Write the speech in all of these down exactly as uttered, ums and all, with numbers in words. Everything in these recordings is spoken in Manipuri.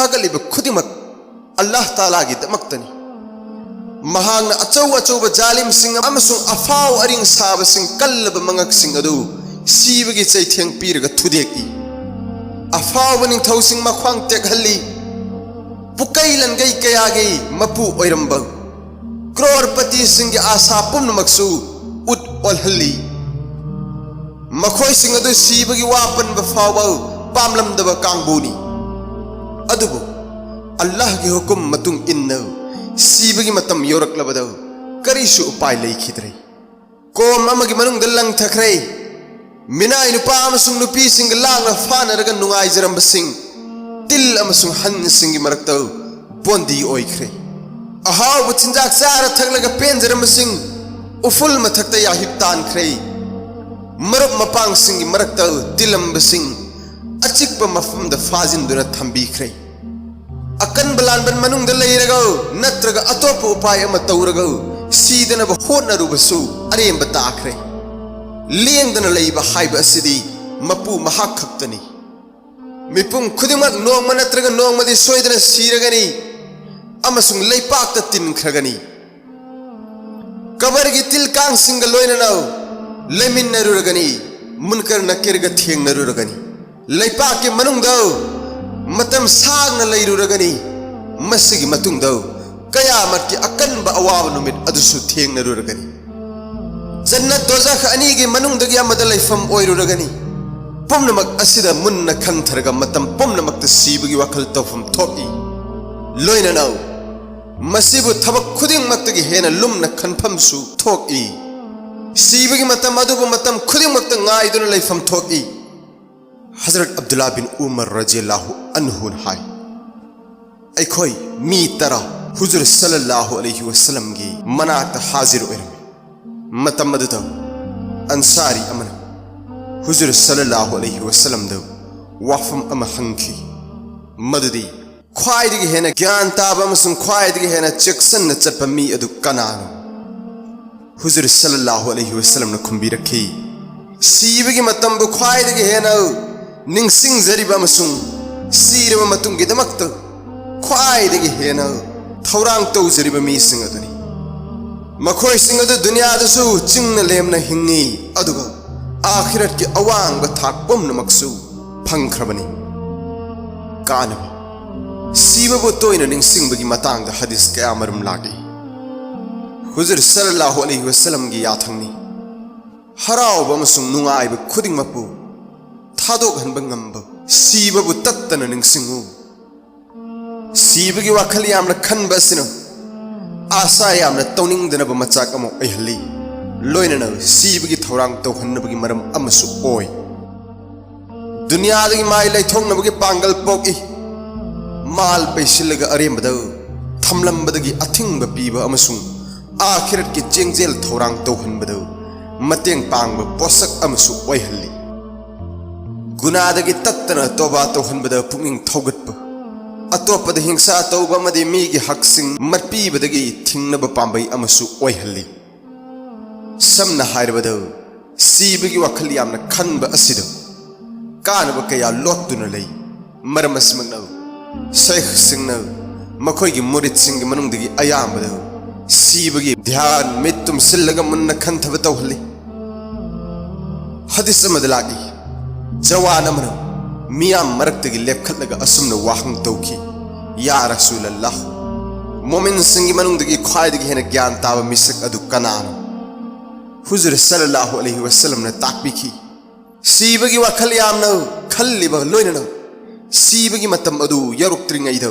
ꯐꯒꯠꯂꯤꯕ ꯈꯨꯗꯤꯡꯃꯛ ꯑꯜꯂꯥꯍ ꯇꯥꯂꯥꯒꯤꯗꯃꯛꯇꯅꯤ꯫ ꯃꯍꯥꯛꯅ ꯑꯆꯧ ꯑꯆꯧꯕ ꯖꯥꯂꯤꯝꯁꯤꯡ ꯑꯃꯁꯨꯡ ꯑꯐꯥꯎ ꯑꯔꯤꯡ ꯁꯥꯕꯁꯤꯡ ꯀꯜꯂꯕ ꯃꯉꯛꯁꯤꯡ ꯑꯗꯨ ꯁꯤꯕꯒꯤ ꯆꯩꯊꯦꯡ ꯄꯤꯔꯒ ꯊꯨꯗꯦꯛꯏ꯫ ꯑꯐꯥꯎꯕ ꯅꯤꯡꯊꯧꯁꯤꯡ ꯃꯈ꯭ꯋꯥꯡ ꯇꯦꯛꯍꯜꯂꯤ꯫ ꯄꯨꯀꯩ ꯂꯟꯒꯩ ꯀꯌꯥꯒꯤ ꯃꯄꯨ ꯑꯣꯏꯔꯝꯕ ꯀ꯭ꯔꯣꯔꯄꯇꯤꯁꯤꯡꯒꯤ ꯑꯥꯁꯥ ꯄꯨꯝꯅꯃꯛꯁꯨ ꯎꯠ ꯑꯣꯜꯍꯜꯂꯤ꯫ ꯃꯈꯣꯏꯁꯤꯡ ꯑꯗꯨ ꯁꯤꯕꯒꯤ ꯋꯥ ꯄꯟꯕ ꯐꯥꯎꯕ ꯄꯥꯝꯂꯝꯗꯕ ꯀꯥꯡꯕꯨꯅꯤ꯫ ꯑꯗꯨꯕꯨ ꯑꯜꯂꯥꯍꯒꯤ ꯍꯨꯀꯨꯝ ꯃꯇꯨꯡ ꯏꯟꯅ ꯁꯤꯕꯒꯤ ꯃꯇꯝ ꯌꯧꯔꯛꯂꯕꯗ ꯀꯔꯤꯁꯨ ꯎꯄꯥꯏ ꯂꯩꯈꯤꯗ꯭ꯔꯦ꯫ ꯀꯣꯝ ꯑꯃꯒꯤ ꯃꯅꯨꯡꯗ ꯂꯪꯊꯈ꯭ꯔꯦ꯫ ꯃꯤꯅꯥꯏ ꯅꯨꯄꯥ ꯑꯃꯁꯨꯡ ꯅꯨꯄꯤꯁꯤꯡꯒ ꯂꯥꯡꯅ ꯐꯥꯅꯔꯒ ꯅꯨꯡꯉꯥꯏꯖꯔꯝꯕꯁꯤꯡ ꯇꯤꯜ ꯑꯃꯁꯨꯡ ꯍꯟꯁꯤꯡꯒꯤ ꯃꯔꯛꯇ ꯕꯣꯟꯗꯤ ꯑꯣꯏꯈ꯭ꯔꯦ꯫ ꯑꯍꯥꯎꯕ ꯆꯤꯟꯖꯥꯛ ꯆꯥꯔ ꯊꯛꯂꯒ ꯄꯦꯟꯖꯔꯝꯕꯁꯤꯡ ꯎꯐꯨꯜ ꯃꯊꯛꯇ ꯌꯥꯍꯤꯞ ꯇꯥꯟꯈ꯭ꯔꯦ꯫ ꯃꯔꯨꯞ ꯃꯄꯥꯡꯁꯤꯡꯒꯤ ꯃꯔꯛꯇ ꯇꯤꯜꯂꯝꯕꯁꯤꯡ ꯑꯆꯤꯛꯄ ꯃꯐꯝꯗ ꯐꯥꯖꯤꯟꯗꯨꯅ ꯊꯝꯕꯤꯈ꯭ꯔꯦ꯫ ꯑꯀꯟꯕ ꯂꯥꯟꯕꯟ ꯃꯅꯨꯡꯗ ꯂꯩꯔꯒ ꯅꯠꯇ꯭ꯔꯒ ꯑꯇꯣꯞꯄ ꯎꯄꯥꯏ ꯑꯃ ꯇꯧꯔꯒ ꯁꯤꯗꯅꯕ ꯍꯣꯠꯅꯔꯨꯕꯁꯨ ꯑꯔꯦꯝꯕ ꯇꯥꯈ꯭ꯔꯦ꯫ ꯂꯦꯡꯗꯅ ꯂꯩꯕ ꯍꯥꯏꯕ ꯑꯁꯤꯗꯤ ꯃꯄꯨ ꯃꯍꯥꯛ ꯈꯛꯇꯅꯤ꯫ ꯃꯤꯄꯨꯝ ꯈꯨꯗꯤꯡꯃꯛ ꯅꯣꯡꯃ ꯅꯠꯇ꯭ꯔꯒ ꯅꯣꯡꯃꯗꯤ ꯁꯣꯏꯗꯅ ꯁꯤꯔꯒꯅꯤ ꯑꯃꯁꯨꯡ ꯂꯩꯄꯥꯛꯇ ꯇꯤꯟꯈ꯭ꯔꯒꯅꯤ꯫ ꯀꯕꯔꯒꯤ ꯇꯤꯜ ꯀꯥꯡꯁꯤꯡꯒ ꯂꯣꯏꯅꯅ ꯂꯩꯃꯤꯟꯅꯔꯨꯔꯒꯅꯤ, ꯃꯨꯟꯀꯔ ꯅꯀꯤꯔꯒ ꯊꯦꯡꯅꯔꯨꯔꯒꯅꯤ꯫ ꯂꯩꯄꯥꯛꯀꯤ ꯃꯅꯨꯡꯗ ꯃꯇꯝ ꯁꯥꯡꯅ ꯂꯩꯔꯨꯔꯒꯅꯤ꯫ ꯃꯁꯤꯒꯤ ꯃꯇꯨꯡꯗ ꯀꯌꯥꯃꯠꯀꯤ ꯑꯀꯟꯕ ꯑꯋꯥꯕ ꯅꯨꯃꯤꯠ ꯑꯗꯨꯁꯨ ꯊꯦꯡꯅꯔꯨꯔꯒꯅꯤ꯫ ꯖꯟꯅꯠ ꯗꯣꯖꯈ ꯑꯅꯤꯒꯤ ꯃꯅꯨꯡꯗꯒꯤ ꯑꯃꯗ ꯂꯩꯐꯝ ꯑꯣꯏꯔꯨꯔꯒꯅꯤ꯫ ꯄꯨꯝꯅꯃꯛ ꯑꯁꯤꯗ ꯃꯨꯟꯅ ꯈꯟꯊꯔꯒ ꯃꯇꯝ ꯄꯨꯝꯅꯃꯛꯇ ꯁꯤꯕꯒꯤ ꯋꯥꯈꯜ ꯇꯧꯐꯝ ꯊꯣꯛꯏ꯫ ꯂꯣꯏꯅꯅ ꯃꯁꯤꯕꯨ ꯊꯕꯛ ꯈꯨꯗꯤꯡꯃꯛꯇꯒꯤ ꯍꯦꯟꯅ ꯂꯨꯝꯅ ꯈꯟꯐꯝꯁꯨ ꯊꯣꯛꯏ꯫ ꯁꯤꯕꯒꯤ ꯃꯇꯝ ꯑꯗꯨꯕꯨ ꯃꯇꯝ ꯈꯨꯗꯤꯡꯃꯛꯇ ꯉꯥꯏꯗꯨꯅ ꯂꯩꯐꯝ ꯊꯣꯛꯏ꯫ ꯍꯖꯔꯠ ꯑꯕꯗꯨꯜꯂꯥ ꯕꯤꯟ ꯎꯃꯔ ꯔꯖꯤꯌꯜꯂꯥꯍꯨ ꯑꯟꯍꯨꯅ ꯍꯥꯏ, ꯑꯩꯈꯣꯏ ꯃꯤ ꯇꯔꯥ ꯍꯨꯖꯨꯔ ꯁꯜꯂꯜꯂꯥꯍꯨ ꯑꯂꯩꯍꯤ ꯋꯁꯜꯂꯝꯒꯤ ꯃꯅꯥꯛꯇ ꯍꯥꯖꯤꯔ ꯑꯣꯏꯔꯝꯃꯤ꯫ ꯃꯇꯝ ꯑꯗꯨꯗ ꯑꯟꯁꯥꯔꯤ ꯑꯃꯅ ꯍꯨꯖꯨꯔ ꯁꯜꯂꯜꯂꯥꯍꯨ ꯑꯂꯩꯍꯤ ꯋꯁꯜꯂꯝꯗ ꯋꯥꯐꯝ ꯑꯃ ꯍꯪꯈꯤ, ꯃꯗꯨꯗꯤ ꯈ꯭ꯋꯥꯏꯗꯒꯤ ꯍꯦꯟꯅ ꯒ꯭ꯌꯥꯟ ꯇꯥꯕ ꯑꯃꯁꯨꯡ ꯈ꯭ꯋꯥꯏꯗꯒꯤ ꯍꯦꯟꯅ ꯆꯦꯛꯁꯤꯟꯅ ꯆꯠꯄ ꯃꯤ ꯑꯗꯨ ꯀꯅꯥꯅꯣ? ꯍꯨꯖꯨꯔ ꯁꯜꯂꯜꯂꯥꯍꯨ ꯑꯂꯩꯍꯤ ꯋꯁꯜꯂꯝꯅ ꯈꯨꯝꯕꯤꯔꯛꯈꯤ, ꯁꯤꯕꯒꯤ ꯃꯇꯝꯕꯨ ꯈ꯭ꯋꯥꯏꯗꯒꯤ ꯍꯦꯟꯅ ꯅꯤꯡꯁꯤꯡꯖꯔꯤꯕ ꯑꯃꯁꯨꯡ ꯁꯤꯔꯕ ꯃꯇꯨꯡꯒꯤꯗꯃꯛꯇ ꯈ꯭ꯋꯥꯏꯗꯒꯤ ꯍꯦꯟꯅ ꯊꯧꯔꯥꯡ ꯇꯧꯖꯔꯤꯕ ꯃꯤꯁꯤꯡ ꯑꯗꯨꯅꯤ꯫ ꯃꯈꯣꯏꯁꯤꯡ ꯑꯗꯨ ꯗꯨꯅꯤꯌꯥꯗꯁꯨ ꯆꯤꯡꯅ ꯂꯦꯝꯅ ꯍꯤꯡꯉꯤ, ꯑꯗꯨꯒ ꯑꯥꯈꯤꯔꯠꯀꯤ ꯑꯋꯥꯡꯕ ꯊꯥꯛ ꯄꯨꯝꯅꯃꯛꯁꯨ ꯐꯪꯈ꯭ꯔꯕꯅꯤ꯫ ꯀꯥꯅꯕ꯫ ꯁꯤꯕꯕꯨ ꯇꯣꯏꯅ ꯅꯤꯡꯁꯤꯡꯕꯒꯤ ꯃꯇꯥꯡꯗ ꯍꯗꯤꯁ ꯀꯌꯥ ꯃꯔꯨꯝ ꯂꯥꯛꯂꯤ꯫ ꯍꯨꯖꯨꯔ ꯁꯜꯂꯜꯂꯥꯍꯨ ꯑꯂꯩꯍꯤ ꯋꯁꯜꯂꯝꯒꯤ ꯌꯥꯊꯪꯅꯤ꯫ ꯍꯔꯥꯎꯕ ꯑꯃꯁꯨꯡ ꯅꯨꯡꯉꯥꯏꯕ ꯈꯨꯗꯤꯡꯃꯛꯄꯨ ꯊꯥꯗꯣꯛꯍꯟꯕ ꯉꯝꯕ, ꯁꯤꯕꯕꯨ ꯇꯠꯇꯅ ꯅꯤꯡꯁꯤꯡꯉꯨ꯫ ꯁꯤꯕꯒꯤ ꯋꯥꯈꯜ ꯌꯥꯝꯅ ꯈꯟꯕ ꯑꯁꯤꯅ ꯑꯥꯁꯥ ꯌꯥꯝꯅ ꯇꯧꯅꯤꯡꯗꯅꯕ ꯃꯆꯥꯛ ꯑꯃ ꯑꯣꯏꯍꯜꯂꯤ, ꯂꯣꯏꯅꯅ ꯁꯤꯕꯒꯤ ꯊꯧꯔꯥꯡ ꯇꯧꯍꯟꯅꯕꯒꯤ ꯃꯔꯝ ꯑꯃꯁꯨ ꯑꯣꯏ꯫ ꯗꯨꯅꯤꯌꯥꯗꯒꯤ ꯃꯥꯏ ꯂꯩꯊꯣꯛꯅꯕꯒꯤ ꯄꯥꯡꯒꯜ ꯄꯣꯛꯏ꯫ ꯃꯥꯜ ꯄꯩꯁꯤꯜꯂꯒ ꯑꯔꯦꯝꯕꯗ ꯊꯝꯂꯝꯕꯗꯒꯤ ꯑꯊꯤꯡꯕ ꯄꯤꯕ ꯑꯃꯁꯨꯡ ꯑꯥꯈꯤꯔꯠꯀꯤ ꯆꯦꯡꯖꯦꯜ ꯊꯧꯔꯥꯡ ꯇꯧꯍꯟꯕꯗ ꯃꯇꯦꯡ ꯄꯥꯡꯕ ꯄꯣꯠꯁꯛ ꯑꯃꯁꯨ ꯑꯣꯏꯍꯜꯂꯤ꯫ ꯒꯨꯅꯥꯗꯒꯤ ꯇꯠꯇꯅ ꯇꯣꯕꯥ ꯇꯧꯍꯟꯕꯗ ꯄꯨꯛꯅꯤꯡ ꯊꯧꯒꯠꯄ, ꯑꯇꯣꯞꯄꯗ ꯍꯤꯡꯁꯥ ꯇꯧꯕ ꯑꯃꯗꯤ ꯃꯤꯒꯤ ꯍꯛꯁꯤꯡ ꯃꯠꯄꯤꯕꯗꯒꯤ ꯊꯤꯡꯅꯕ ꯄꯥꯝꯕꯩ ꯑꯃꯁꯨ ꯑꯣꯏꯍꯜꯂꯤ꯫ ꯁꯝꯅ ꯍꯥꯏꯔꯕꯗ, ꯁꯤꯕꯒꯤ ꯋꯥꯈꯜ ꯌꯥꯝꯅ ꯈꯟꯕ ꯑꯁꯤꯗ ꯀꯥꯅꯕ ꯀꯌꯥ ꯂꯣꯠꯇꯨꯅ ꯂꯩ꯫ ꯃꯔꯝ ꯑꯁꯤꯃꯛꯅ ꯁꯦꯈꯁꯤꯡꯅ ꯃꯈꯣꯏꯒꯤ ꯃꯨꯔꯤꯠꯁꯤꯡꯒꯤ ꯃꯅꯨꯡꯗꯒꯤ ꯑꯌꯥꯝꯕꯗ ꯁꯤꯕꯒꯤ ꯙ꯭ꯌꯥꯟ, ꯃꯤꯠ ꯇꯨꯝꯁꯤꯜꯂꯒ ꯃꯨꯟꯅ ꯈꯟꯊꯕ ꯇꯧꯍꯜꯂꯤ꯫ ꯍꯗꯤꯁ ꯑꯃꯗ ꯂꯥꯛꯏ, ꯖꯋꯥꯟ ꯑꯃꯅ ꯃꯤꯌꯥꯝ ꯃꯔꯛꯇꯒꯤ ꯂꯦꯞꯈꯠꯂꯒ ꯑꯁꯨꯝꯅ ꯋꯥꯍꯪ ꯇꯧꯈꯤ, "ꯌꯥ ꯔꯁꯨꯂꯜꯂꯥꯍ, ꯃꯣꯃꯤꯟꯁꯤꯡꯒꯤ ꯃꯅꯨꯡꯗꯒꯤ ꯈ꯭ꯋꯥꯏꯗꯒꯤ ꯍꯦꯟꯅ ꯒ꯭ꯌꯥꯟ ꯇꯥꯕ ꯃꯤꯁꯛ ꯑꯗꯨ ꯀꯅꯥꯅꯣ?" ꯍꯨꯖꯨꯔ ꯁꯜꯂꯜꯂꯥꯍꯨ ꯑꯂꯩꯍꯤ ꯋꯁꯜꯂꯝꯅ ꯇꯥꯛꯄꯤꯈꯤ, ꯁꯤꯕꯒꯤ ꯋꯥꯈꯜ ꯌꯥꯝꯅ ꯈꯜꯂꯤꯕ ꯂꯣꯏꯅꯅ ꯁꯤꯕꯒꯤ ꯃꯇꯝ ꯑꯗꯨ ꯌꯧꯔꯛꯇ꯭ꯔꯤꯉꯩꯗ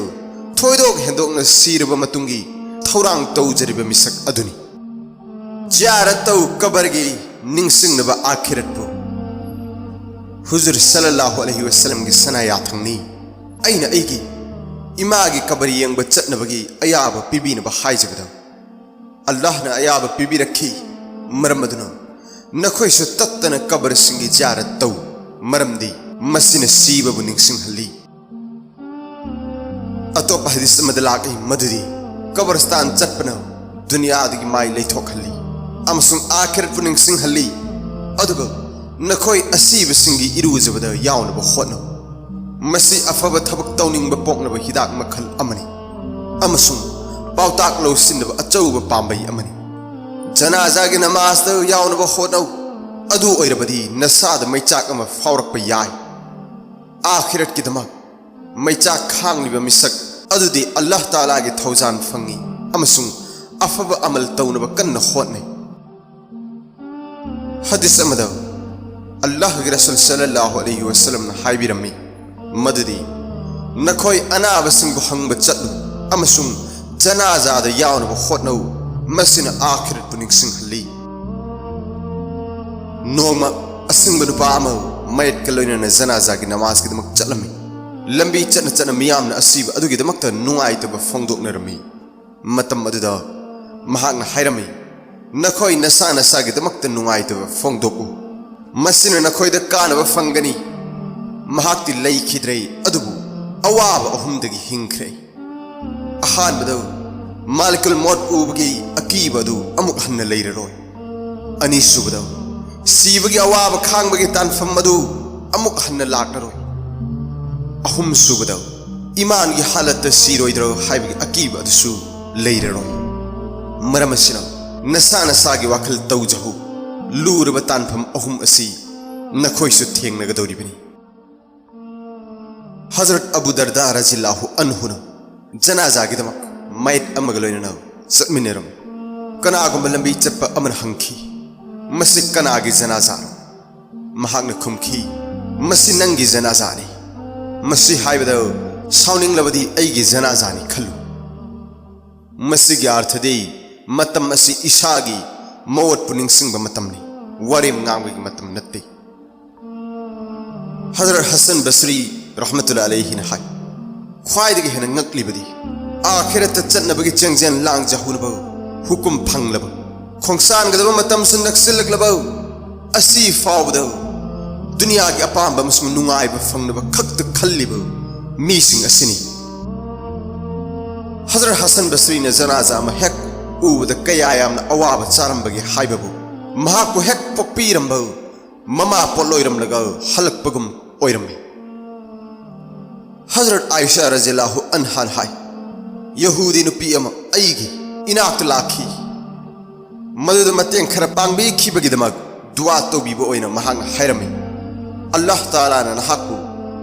ꯊꯣꯏꯗꯣꯛ ꯍꯦꯟꯗꯣꯛꯅ ꯁꯤꯔꯕ ꯃꯇꯨꯡꯒꯤ ꯊꯧꯔꯥꯡ ꯇꯧꯖꯔꯤꯕ ꯃꯤꯁꯛ ꯑꯗꯨꯅꯤ꯫ ꯖꯤꯌꯥꯔꯠ ꯇꯧ ꯀꯕꯔꯒꯤ ꯅꯤꯡꯁꯤꯡꯅꯕ ꯑꯥꯈꯤꯔꯠꯄꯨ꯫ ꯍꯨꯖꯨꯔ ꯁꯜꯂꯜꯂꯥꯍꯨ ꯑꯂꯩꯍꯤ ꯋꯁꯜꯂꯝꯒꯤ ꯁꯅꯥ ꯌꯥꯊꯪꯅꯤ꯫ ꯑꯩꯅ ꯑꯩꯒꯤ ꯏꯃꯥꯒꯤ ꯀꯕꯔ ꯌꯦꯡꯕ ꯆꯠꯅꯕꯒꯤ ꯑꯌꯥꯕ ꯄꯤꯕꯤꯅꯕ ꯍꯥꯏꯖꯕꯗ, ꯑꯜꯂꯥꯍꯅ ꯑꯌꯥꯕ ꯄꯤꯕꯤꯔꯛꯈꯤ꯫ ꯃꯔꯝ ꯑꯗꯨꯅ ꯅꯈꯣꯏꯁꯨ ꯇꯠꯇꯅ ꯀꯕꯔꯁꯤꯡꯒꯤ ꯖꯤꯌꯥꯔꯠ ꯇꯧ, ꯃꯔꯝꯗꯤ ꯃꯁꯤꯅ ꯁꯤꯕꯕꯨ ꯅꯤꯡꯁꯤꯡꯍꯜꯂꯤ꯫ ꯑꯇꯣꯞꯄ ꯍꯗꯤꯁ ꯑꯃꯗ ꯂꯥꯛꯏ ꯃꯗꯨꯗꯤ ꯀꯕꯔꯁꯇꯥꯟ ꯆꯠꯄꯅ ꯗꯨꯅꯤꯌꯥꯗꯒꯤ ꯃꯥꯏ ꯂꯩꯊꯣꯛꯍꯜꯂꯤ ꯑꯃꯁꯨꯡ ꯑꯥꯈꯤꯔꯠꯄꯨ ꯅꯤꯡꯁꯤꯡꯍꯜꯂꯤ, ꯑꯗꯨꯒ ꯅꯈꯣꯏ ꯑꯁꯤꯕꯁꯤꯡꯒꯤ ꯏꯔꯨꯖꯕꯗ ꯌꯥꯎꯅꯕ ꯍꯣꯠꯅꯧ꯫ ꯃꯁꯤ ꯑꯐꯕ ꯊꯕꯛ ꯇꯧꯅꯤꯡꯕ ꯄꯣꯛꯅꯕ ꯍꯤꯗꯥꯛ ꯃꯈꯜ ꯑꯃꯅꯤ ꯑꯃꯁꯨꯡ ꯄꯥꯎꯇꯥꯛ ꯂꯧꯁꯤꯟꯅꯕ ꯑꯆꯧꯕ ꯄꯥꯝꯕꯩ ꯑꯃꯅꯤ꯫ ꯖꯅꯥꯖꯥꯒꯤ ꯅꯃꯥꯖꯇ ꯌꯥꯎꯅꯕ ꯍꯣꯠꯅꯧ꯫ ꯑꯗꯨ ꯑꯣꯏꯔꯕꯗꯤ ꯅꯁꯥꯗ ꯃꯩꯆꯥꯛ ꯑꯃ ꯐꯥꯎꯔꯛꯄ ꯌꯥꯏ꯫ ꯑꯥꯈꯤꯔꯠꯀꯤꯗꯃꯛ ꯃꯩꯆꯥꯛ ꯈꯥꯡꯂꯤꯕ ꯃꯤꯁꯛ ꯑꯗꯨꯗꯤ ꯑꯜꯂꯥꯍ ꯇꯥꯂꯥꯒꯤ ꯊꯧꯖꯥꯜ ꯐꯪꯏ ꯑꯃꯁꯨꯡ ꯑꯐꯕ ꯑꯃꯜ ꯇꯧꯅꯕ ꯀꯟꯅ ꯍꯣꯠꯅꯩ꯫ ꯍꯗꯤꯁ ꯑꯃꯗ ꯑꯜꯂꯥꯍꯒꯤ ꯔꯁꯨꯜ ꯁꯜꯂꯜꯂꯥꯍꯨ ꯑꯂꯩꯍꯤ ꯋꯁꯜꯂꯝꯅ ꯍꯥꯏꯕꯤꯔꯝꯃꯤ, ꯃꯗꯨꯗꯤ, "ꯅꯈꯣꯏ ꯑꯅꯥꯕꯁꯤꯡꯕꯨ ꯍꯪꯕ ꯆꯠꯂꯨ ꯑꯃꯁꯨꯡ ꯖꯅꯥꯖꯥꯗ ꯌꯥꯎꯅꯕ ꯍꯣꯠꯅꯧ, ꯃꯁꯤꯅ ꯑꯥꯈꯤꯔꯠꯄꯨ ꯅꯤꯡꯁꯤꯡꯍꯜꯂꯤ"꯫ ꯅꯣꯡꯃ ꯑꯁꯤꯡꯕ ꯅꯨꯄꯥ ꯑꯃ ꯃꯌꯦꯠꯀ ꯂꯣꯏꯅꯅ ꯖꯅꯥꯖꯥꯒꯤ ꯅꯃꯥꯖꯒꯤꯗꯃꯛ ꯆꯠꯂꯝꯃꯤ꯫ ꯂꯝꯕꯤ ꯆꯠꯅ ꯆꯠꯅ ꯃꯤꯌꯥꯝꯅ ꯑꯁꯤꯕ ꯑꯗꯨꯒꯤꯗꯃꯛꯇ ꯅꯨꯡꯉꯥꯏꯇꯕ ꯐꯣꯡꯗꯣꯛꯅꯔꯝꯃꯤ꯫ ꯃꯇꯝ ꯑꯗꯨꯗ ꯃꯍꯥꯛꯅ ꯍꯥꯏꯔꯝꯃꯤ, "ꯅꯈꯣꯏ ꯅꯁꯥ ꯅꯁꯥꯒꯤꯗꯃꯛꯇ ꯅꯨꯡꯉꯥꯏꯇꯕ ꯐꯣꯡꯗꯣꯛꯎ, ꯃꯁꯤꯅ ꯅꯈꯣꯏꯗ ꯀꯥꯟꯅꯕ ꯐꯪꯒꯅꯤ"꯫ ꯃꯍꯥꯛꯇꯤ ꯂꯩꯈꯤꯗ꯭ꯔꯦ, ꯑꯗꯨꯕꯨ ꯑꯋꯥꯕ ꯑꯍꯨꯝꯗꯒꯤ ꯍꯤꯡꯈ꯭ꯔꯦ꯫ ꯑꯍꯥꯟꯕꯗ, ꯃꯥꯂꯤꯀꯨꯜ ꯃꯣꯠ ꯎꯕꯒꯤ ꯑꯀꯤꯕ ꯑꯗꯨ ꯑꯃꯨꯛ ꯍꯟꯅ ꯂꯩꯔꯔꯣꯏ꯫ ꯑꯅꯤꯁꯨꯕꯗ, ꯁꯤꯕꯒꯤ ꯑꯋꯥꯕ ꯈꯥꯡꯕꯒꯤ ꯇꯥꯟꯐꯝ ꯑꯗꯨ ꯑꯃꯨꯛ ꯍꯟꯅ ꯂꯥꯛꯂꯔꯣꯏ꯫ ꯑꯍꯨꯝꯁꯨꯕꯗ, ꯏꯃꯥꯟꯒꯤ ꯍꯥꯂꯠꯇ ꯁꯤꯔꯣꯏꯗ꯭ꯔꯣ ꯍꯥꯏꯕꯒꯤ ꯑꯀꯤꯕ ꯑꯗꯨꯁꯨ ꯂꯩꯔꯔꯣꯏ꯫ ꯃꯔꯝ ꯑꯁꯤꯅ, ꯅꯁꯥ ꯅꯁꯥꯒꯤ ꯋꯥꯈꯜ ꯇꯧꯖꯍꯧ꯫ ꯂꯨꯔꯕ ꯇꯥꯟꯐꯝ ꯑꯍꯨꯝ ꯑꯁꯤ ꯅꯈꯣꯏꯁꯨ ꯊꯦꯡꯅꯒꯗꯧꯔꯤꯕꯅꯤ꯫ ꯍꯖꯔꯠ ꯑꯕꯨ ꯗꯔꯗꯥ ꯔꯖꯤꯜꯂꯥꯍꯨ ꯑꯟꯍꯨꯅ ꯖꯅꯥꯖꯥꯒꯤꯗꯃꯛ ꯃꯌꯦꯛ ꯑꯃꯒ ꯂꯣꯏꯅꯅ ꯆꯠꯃꯤꯟꯅꯔꯝꯃꯤ꯫ ꯀꯅꯥꯒꯨꯝꯕ ꯂꯝꯕꯤ ꯆꯠꯄ ꯑꯃꯅ ꯍꯪꯈꯤ, "ꯃꯁꯤ ꯀꯅꯥꯒꯤ ꯖꯅꯥꯖꯥꯅꯣ?" ꯃꯍꯥꯛꯅ ꯈꯨꯝꯈꯤ, "ꯃꯁꯤ ꯅꯪꯒꯤ ꯖꯅꯥꯖꯥꯅꯤ꯫ ꯃꯁꯤ ꯍꯥꯏꯕꯗ ꯁꯥꯎꯅꯤꯡꯂꯕꯗꯤ ꯑꯩꯒꯤ ꯖꯅꯥꯖꯥꯅꯤ ꯈꯜꯂꯨ"꯫ ꯃꯁꯤꯒꯤ ꯑꯔꯊꯗꯤ, ꯃꯇꯝ ꯑꯁꯤ ꯏꯁꯥꯒꯤ ꯃꯣꯠꯄꯨ ꯅꯤꯡꯁꯤꯡꯕ ꯃꯇꯝꯅꯤ, ꯋꯥꯔꯦꯝ ꯉꯥꯡꯕꯒꯤ ꯃꯇꯝ ꯅꯠꯇꯦ꯫ ꯍꯖꯔꯠ ꯍꯁꯟ ꯕꯁꯔꯤ ꯔꯍꯃꯇꯨꯜꯂꯥ ꯑꯂꯩꯍꯤꯅ ꯍꯥꯏ, ꯈ꯭ꯋꯥꯏꯗꯒꯤ ꯍꯦꯟꯅ ꯉꯛꯂꯤꯕꯗꯤ, ꯑꯥꯈꯤꯔꯠꯇ ꯆꯠꯅꯕꯒꯤ ꯆꯦꯡꯖꯦꯜ ꯂꯥꯡꯖꯍꯧꯅꯕ ꯍꯨꯀꯨꯝ ꯐꯪꯂꯕ, ꯈꯣꯡꯁꯥꯟꯒꯗꯕ ꯃꯇꯝꯁꯨ ꯅꯛꯁꯤꯜꯂꯛꯂꯕ, ꯑꯁꯤ ꯐꯥꯎꯕꯗ ꯗꯨꯅꯤꯌꯥꯒꯤ ꯑꯄꯥꯝꯕ ꯑꯃꯁꯨꯡ ꯅꯨꯡꯉꯥꯏꯕ ꯐꯪꯅꯕ ꯈꯛꯇ ꯈꯜꯂꯤꯕ ꯃꯤꯁꯤꯡ ꯑꯁꯤꯅꯤ꯫ ꯍꯖꯔꯠ ꯍꯁꯟ ꯕꯁꯔꯤꯅ ꯖꯅꯥꯖꯥ ꯑꯃ ꯍꯦꯛ ꯎꯕꯗ ꯀꯌꯥ ꯌꯥꯝꯅ ꯑꯋꯥꯕ ꯆꯥꯔꯝꯕꯒꯦ ꯍꯥꯏꯕꯕꯨ, ꯃꯍꯥꯛꯄꯨ ꯍꯦꯛ ꯄꯣꯛꯄꯤꯔꯝꯕ ꯃꯃꯥ ꯄꯣꯠꯂꯣꯏꯔꯝꯂꯒ ꯍꯜꯂꯛꯄꯒꯨꯝ ꯑꯣꯏꯔꯝꯃꯤ꯫ ꯍꯖꯔꯠ ꯑꯥꯏꯁꯥ ꯔꯖꯤꯌꯜꯂꯥꯍꯨ ꯑꯟꯍꯥꯅ ꯍꯥꯏ, ꯌꯍꯨꯗꯤ ꯅꯨꯄꯤ ꯑꯃ ꯑꯩꯒꯤ ꯏꯅꯥꯛꯇ ꯂꯥꯛꯈꯤ꯫ ꯃꯗꯨꯗ ꯃꯇꯦꯡ ꯈꯔ ꯄꯥꯡꯕꯤꯈꯤꯕꯒꯤꯗꯃꯛ ꯗꯨꯋꯥ ꯇꯧꯕꯤꯕ ꯑꯣꯏꯅ ꯃꯍꯥꯛꯅ ꯍꯥꯏꯔꯝꯃꯤ, "ꯑꯜꯂꯥꯍ ꯇꯥꯂꯥꯅ ꯅꯍꯥꯛꯄꯨ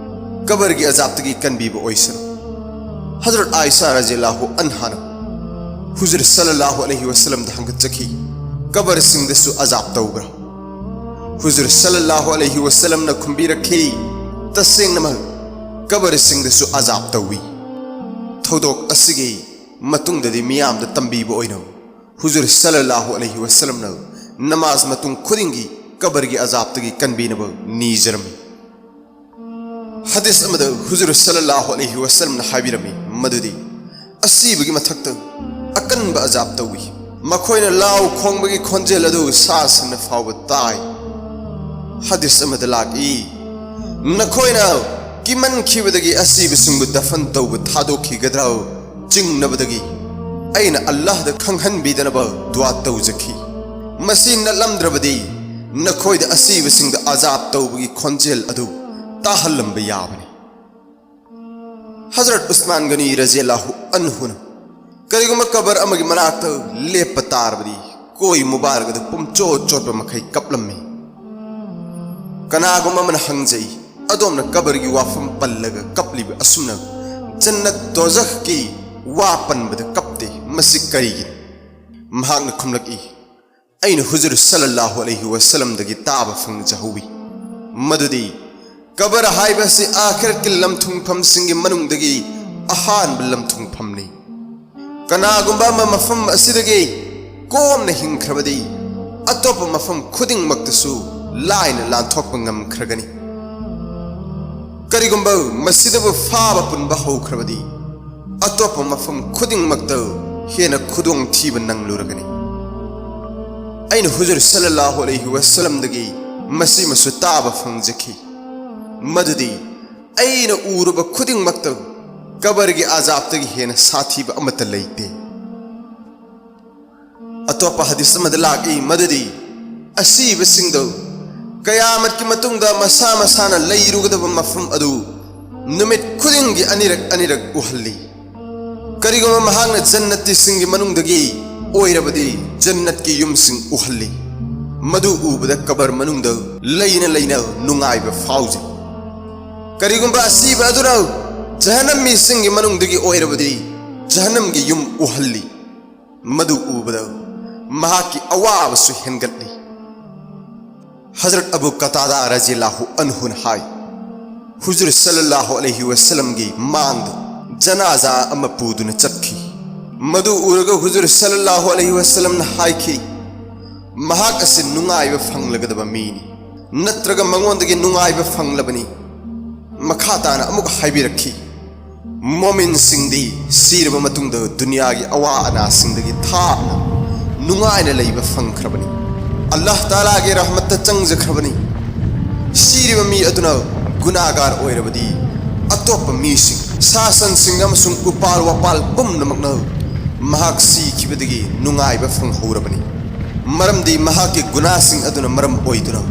ꯀꯕꯔꯒꯤ ꯑꯖꯥꯕꯇꯒꯤ ꯀꯟꯕꯤꯕ ꯑꯣꯏꯁꯅꯨ꯫" ꯍꯖꯔꯠ ꯑꯥꯏꯁꯥ ꯔꯖꯤꯌꯜꯂꯥꯍꯨ ꯑꯟꯍꯥꯅ ꯍꯨꯖꯨꯔ ꯁꯜꯂꯜꯂꯥꯍꯨ ꯑꯂꯩꯍꯤ ꯋꯁꯜꯂꯝꯗ ꯍꯪꯒꯠꯆꯈꯤ, "ꯀꯕꯔꯁꯤꯡꯗꯁꯨ ꯑꯖꯥꯕ ꯇꯧꯕ꯭ꯔꯥ?" ꯍꯨꯖꯨꯔ ꯁꯜꯂꯜꯂꯥꯍꯨ ꯑꯂꯩꯍꯤ ꯋꯁꯜꯂꯝꯅ ꯈꯨꯝꯕꯤꯔꯛꯈꯤ, "ꯇꯁꯦꯡꯅꯃꯛ ꯀꯕꯔꯁꯤꯡꯗꯁꯨ ꯑꯖꯥꯕ ꯇꯧꯏ꯫" ꯊꯧꯗꯣꯛ ꯑꯁꯤꯒꯤ ꯃꯇꯨꯡꯗꯗꯤ ꯃꯤꯌꯥꯝꯗ ꯇꯝꯕꯤꯕ ꯑꯣꯏꯅ ꯍꯨꯖꯨꯔ ꯁꯜꯂꯜꯂꯥꯍꯨ ꯑꯂꯩꯍꯤ ꯋꯁꯜꯂꯝꯅ ꯅꯃꯥꯖ ꯃꯇꯨꯡ ꯈꯨꯗꯤꯡꯒꯤ ꯀꯕꯔꯒꯤ ꯑꯖꯥꯕꯇꯒꯤ ꯀꯟꯕꯤꯅꯕ ꯅꯤꯖꯔꯝꯃꯤ꯫ ꯍꯗꯤꯁ ꯑꯃꯗ ꯍꯨꯖꯨꯔ ꯁꯜꯂꯜꯂꯥꯍꯨ ꯑꯂꯩꯍꯤ ꯋꯁꯜꯂꯝꯅ ꯍꯥꯏꯕꯤꯔꯝꯃꯤ ꯃꯗꯨꯗꯤ, "ꯑꯁꯤꯕꯒꯤ ꯃꯊꯛꯇ ꯑꯀꯟꯕ ꯑꯖꯥꯕ ꯇꯧꯏ꯫ ꯃꯈꯣꯏꯅ ꯂꯥꯎ ꯈꯣꯡꯕꯒꯤ ꯈꯣꯟꯖꯦꯜ ꯑꯗꯨ ꯁꯥ ꯁꯟꯅ ꯐꯥꯎꯕ ꯇꯥꯏ꯫" ꯍꯗꯤꯁ ꯑꯃꯗ ꯂꯥꯛꯏ, "ꯅꯈꯣꯏꯅ ꯀꯤꯃꯟꯈꯤꯕꯗꯒꯤ ꯑꯁꯤꯕꯁꯤꯡꯕꯨ ꯗꯐꯟ ꯇꯧꯕ ꯊꯥꯗꯣꯛꯈꯤꯒꯗ꯭ꯔꯥ?" ꯆꯤꯡꯅꯕꯗꯒꯤ ꯑꯩꯅ ꯑꯜꯂꯥꯍꯗ ꯈꯪꯍꯟꯕꯤꯗꯅꯕ ꯗꯨꯋꯥ ꯇꯧꯖꯈꯤ꯫ ꯃꯁꯤ ꯅꯠꯂꯝꯗ꯭ꯔꯕꯗꯤ ꯅꯈꯣꯏꯗ ꯑꯁꯤꯕꯁꯤꯡꯗ ꯑꯖꯥꯕ ꯇꯧꯕꯒꯤ ꯈꯣꯟꯖꯦꯜ ꯑꯗꯨ ꯇꯥꯍꯜꯂꯝꯕ ꯌꯥꯕꯅꯤ꯫ ꯍꯖꯔꯠ ꯎꯁꯃꯥꯟ ꯒꯅꯤ ꯔꯖꯤꯌꯜꯂꯥꯍꯨ ꯑꯟꯍꯨꯅ ꯀꯔꯤꯒꯨꯝꯕ ꯀꯕꯔ ꯑꯃꯒꯤ ꯃꯅꯥꯛꯇ ꯂꯦꯞꯄ ꯇꯥꯔꯕꯗꯤ ꯀꯣꯏ ꯃꯨꯕꯥꯔꯛ ꯑꯗꯨ ꯄꯨꯝꯆꯣꯠ ꯆꯣꯠꯄ ꯃꯈꯩ ꯀꯞꯂꯝꯃꯤ꯫ ꯀꯅꯥꯒꯨꯝꯕ ꯑꯃꯅ ꯍꯪꯖꯩ, "ꯑꯗꯣꯝꯅ ꯀꯕꯔꯒꯤ ꯋꯥꯐꯝ ꯄꯜꯂꯒ ꯀꯞꯂꯤꯕ ꯑꯁꯨꯝꯅ ꯖꯟꯅꯠ ꯗꯣꯖꯈꯀꯤ ꯋꯥ ꯄꯟꯕꯗ ꯀꯞꯇꯦ, ꯃꯁꯤ ꯀꯔꯤꯒꯤꯅꯣ?" ꯃꯍꯥꯛꯅ ꯈꯨꯝꯂꯛꯏ, "ꯑꯩꯅ ꯍꯨꯖꯨꯔ ꯁꯜꯂꯜꯂꯥꯍꯨ ꯑꯂꯩꯍꯤ ꯋꯁꯜꯂꯝꯗꯒꯤ ꯇꯥꯕ ꯐꯪꯖꯍꯧꯋꯤ ꯃꯗꯨꯗꯤ ꯀꯕꯔ ꯍꯥꯏꯕ ꯑꯁꯤ ꯑꯥꯈꯤꯔꯠꯀꯤ ꯂꯝꯊꯨꯡꯐꯝꯁꯤꯡꯒꯤ ꯃꯅꯨꯡꯗꯒꯤ ꯑꯍꯥꯟꯕ ꯂꯝꯊꯨꯡꯐꯝꯅꯤ꯫ ꯀꯅꯥꯒꯨꯝꯕ ꯑꯃ ꯃꯐꯝ ꯑꯁꯤꯗꯒꯤ ꯀꯣꯝꯅ ꯍꯤꯡꯈ꯭ꯔꯕꯗꯤ ꯑꯇꯣꯞꯄ ꯃꯐꯝ ꯈꯨꯗꯤꯡꯃꯛꯇꯁꯨ ꯂꯥꯏꯅ ꯂꯥꯟꯊꯣꯛꯄ ꯉꯝꯈ꯭ꯔꯒꯅꯤ꯫ ꯀꯔꯤꯒꯨꯝꯕ ꯃꯁꯤꯗꯕꯨ ꯐꯥꯕ ꯄꯨꯟꯕ ꯍꯧꯈ꯭ꯔꯕꯗꯤ ꯑꯇꯣꯞꯄ ꯃꯐꯝ ꯈꯨꯗꯤꯡꯃꯛꯇ ꯍꯦꯟꯅ ꯈꯨꯗꯣꯡꯊꯤꯕ ꯅꯪꯂꯨꯔꯒꯅꯤ꯫" ꯑꯩꯅ ꯍꯨꯖꯨꯔ ꯁꯜꯂꯜꯂꯥꯍꯨ ꯑꯂꯩꯍꯤ ꯋꯁꯜꯂꯝꯗꯒꯤ ꯃꯁꯤꯃꯁꯨ ꯇꯥꯕ ꯐꯪꯖꯈꯤ ꯃꯗꯨꯗꯤ ꯑꯩꯅ ꯎꯔꯨꯕ ꯈꯨꯗꯤꯡꯃꯛꯇ ꯀꯕꯔꯒꯤ ꯑꯖꯥꯕꯇꯒꯤ ꯍꯦꯟꯅ ꯁꯥꯊꯤꯕ ꯑꯃꯠꯇ ꯂꯩꯇꯦ꯫ ꯑꯇꯣꯞꯄ ꯍꯗꯤꯁ ꯑꯃꯗ ꯂꯥꯛꯏ ꯃꯗꯨꯗꯤ ꯑꯁꯤꯕꯁꯤꯡꯗꯨ ꯀꯌꯥꯃꯠꯀꯤ ꯃꯇꯨꯡꯗ ꯃꯁꯥ ꯃꯁꯥꯅ ꯂꯩꯔꯨꯒꯗꯕ ꯃꯐꯝ ꯑꯗꯨ ꯅꯨꯃꯤꯠ ꯈꯨꯗꯤꯡꯒꯤ ꯑꯅꯤꯔꯛ ꯑꯅꯤꯔꯛ ꯎꯍꯜꯂꯤ꯫ ꯀꯔꯤꯒꯨꯝꯕ ꯃꯍꯥꯛꯅ ꯖꯟꯅꯇꯤꯁꯤꯡꯒꯤ ꯃꯅꯨꯡꯗꯒꯤ ꯑꯣꯏꯔꯕꯗꯤ ꯖꯟꯅꯠꯀꯤ ꯌꯨꯝꯁꯤꯡ ꯎꯍꯜꯂꯤ꯫ ꯃꯗꯨ ꯎꯕꯗ ꯀꯕꯔ ꯃꯅꯨꯡꯗ ꯂꯩꯅ ꯂꯩꯅ ꯅꯨꯡꯉꯥꯏꯕ ꯐꯥꯎꯖꯩ꯫ ꯀꯔꯤꯒꯨꯝꯕ ꯑꯁꯤꯕ ꯑꯗꯨꯅ ꯖꯍꯟꯅꯝ ꯃꯤꯁꯤꯡꯒꯤ ꯃꯅꯨꯡꯗꯒꯤ ꯑꯣꯏꯔꯕꯗꯤ ꯖꯍꯟꯅꯝꯒꯤ ꯌꯨꯝ ꯎꯍꯜꯂꯤ꯫ ꯃꯗꯨ ꯎꯕꯗ ꯃꯍꯥꯛꯀꯤ ꯑꯋꯥꯕꯁꯨ ꯍꯦꯟꯒꯠꯂꯤ꯫ ꯍꯖꯔꯠ ꯑꯕꯨ ꯀꯇꯥꯗꯥ ꯔꯖꯤꯌꯜꯂꯥꯍꯨ ꯑꯟꯍꯨꯅ ꯍꯥꯏ, ꯍꯨꯖꯨꯔ ꯁꯜꯂꯜꯂꯥꯍꯨ ꯑꯂꯩꯍꯤ ꯋꯁꯜꯂꯝꯒꯤ ꯃꯥꯡꯗ ꯖꯅꯥꯖꯥ ꯑꯃ ꯄꯨꯗꯨꯅ ꯆꯠꯈꯤ꯫ ꯃꯗꯨ ꯎꯔꯒ ꯍꯨꯖꯨꯔ ꯁꯜꯂꯜꯂꯥꯍꯨ ꯑꯂꯩꯍꯤ ꯋꯁꯜꯂꯝꯅ ꯍꯥꯏꯈꯤ, "ꯃꯍꯥꯛ ꯑꯁꯤ ꯅꯨꯡꯉꯥꯏꯕ ꯐꯪꯂꯒꯗꯕ ꯃꯤꯅꯤ, ꯅꯠꯇ꯭ꯔꯒ ꯃꯉꯣꯟꯗꯒꯤ ꯅꯨꯡꯉꯥꯏꯕ ꯐꯪꯂꯕꯅꯤ"꯫ ꯃꯈꯥ ꯇꯥꯅ ꯑꯃꯨꯛ ꯍꯥꯏꯕꯤꯔꯛꯈꯤ, "ꯃꯣꯃꯤꯟꯁꯤꯡꯗꯤ ꯁꯤꯔꯕ ꯃꯇꯨꯡꯗ ꯗꯨꯅꯤꯌꯥꯒꯤ ꯑꯋꯥ ꯑꯅꯥꯁꯤꯡꯗꯒꯤ ꯊꯥꯞꯅ ꯅꯨꯡꯉꯥꯏꯅ ꯂꯩꯕ ꯐꯪꯈ꯭ꯔꯕꯅꯤ, ꯑꯜꯂꯥꯍ ꯇꯥꯂꯥꯒꯤ ꯔꯍꯃꯠꯇ ꯆꯪꯖꯈ꯭ꯔꯕꯅꯤ꯫ ꯁꯤꯔꯤꯕ ꯃꯤ ꯑꯗꯨꯅ ꯒꯨꯅꯥꯒꯥꯔ ꯑꯣꯏꯔꯕꯗꯤ ꯑꯇꯣꯞꯄ ꯃꯤꯁꯤꯡ, ꯁꯥ ꯁꯟꯁꯤꯡ ꯑꯃꯁꯨꯡ ꯎꯄꯥꯜ ꯋꯥꯄꯥꯜ ꯄꯨꯝꯅꯃꯛꯅ ꯃꯍꯥꯛ ꯁꯤꯈꯤꯕꯗꯒꯤ ꯅꯨꯡꯉꯥꯏꯕ ꯐꯪꯍꯧꯔꯕꯅꯤ, ꯃꯔꯝꯗꯤ ꯃꯍꯥꯛꯀꯤ ꯒꯨꯅꯥꯁꯤꯡ ꯑꯗꯨꯅ ꯃꯔꯝ ꯑꯣꯏꯗꯨꯅ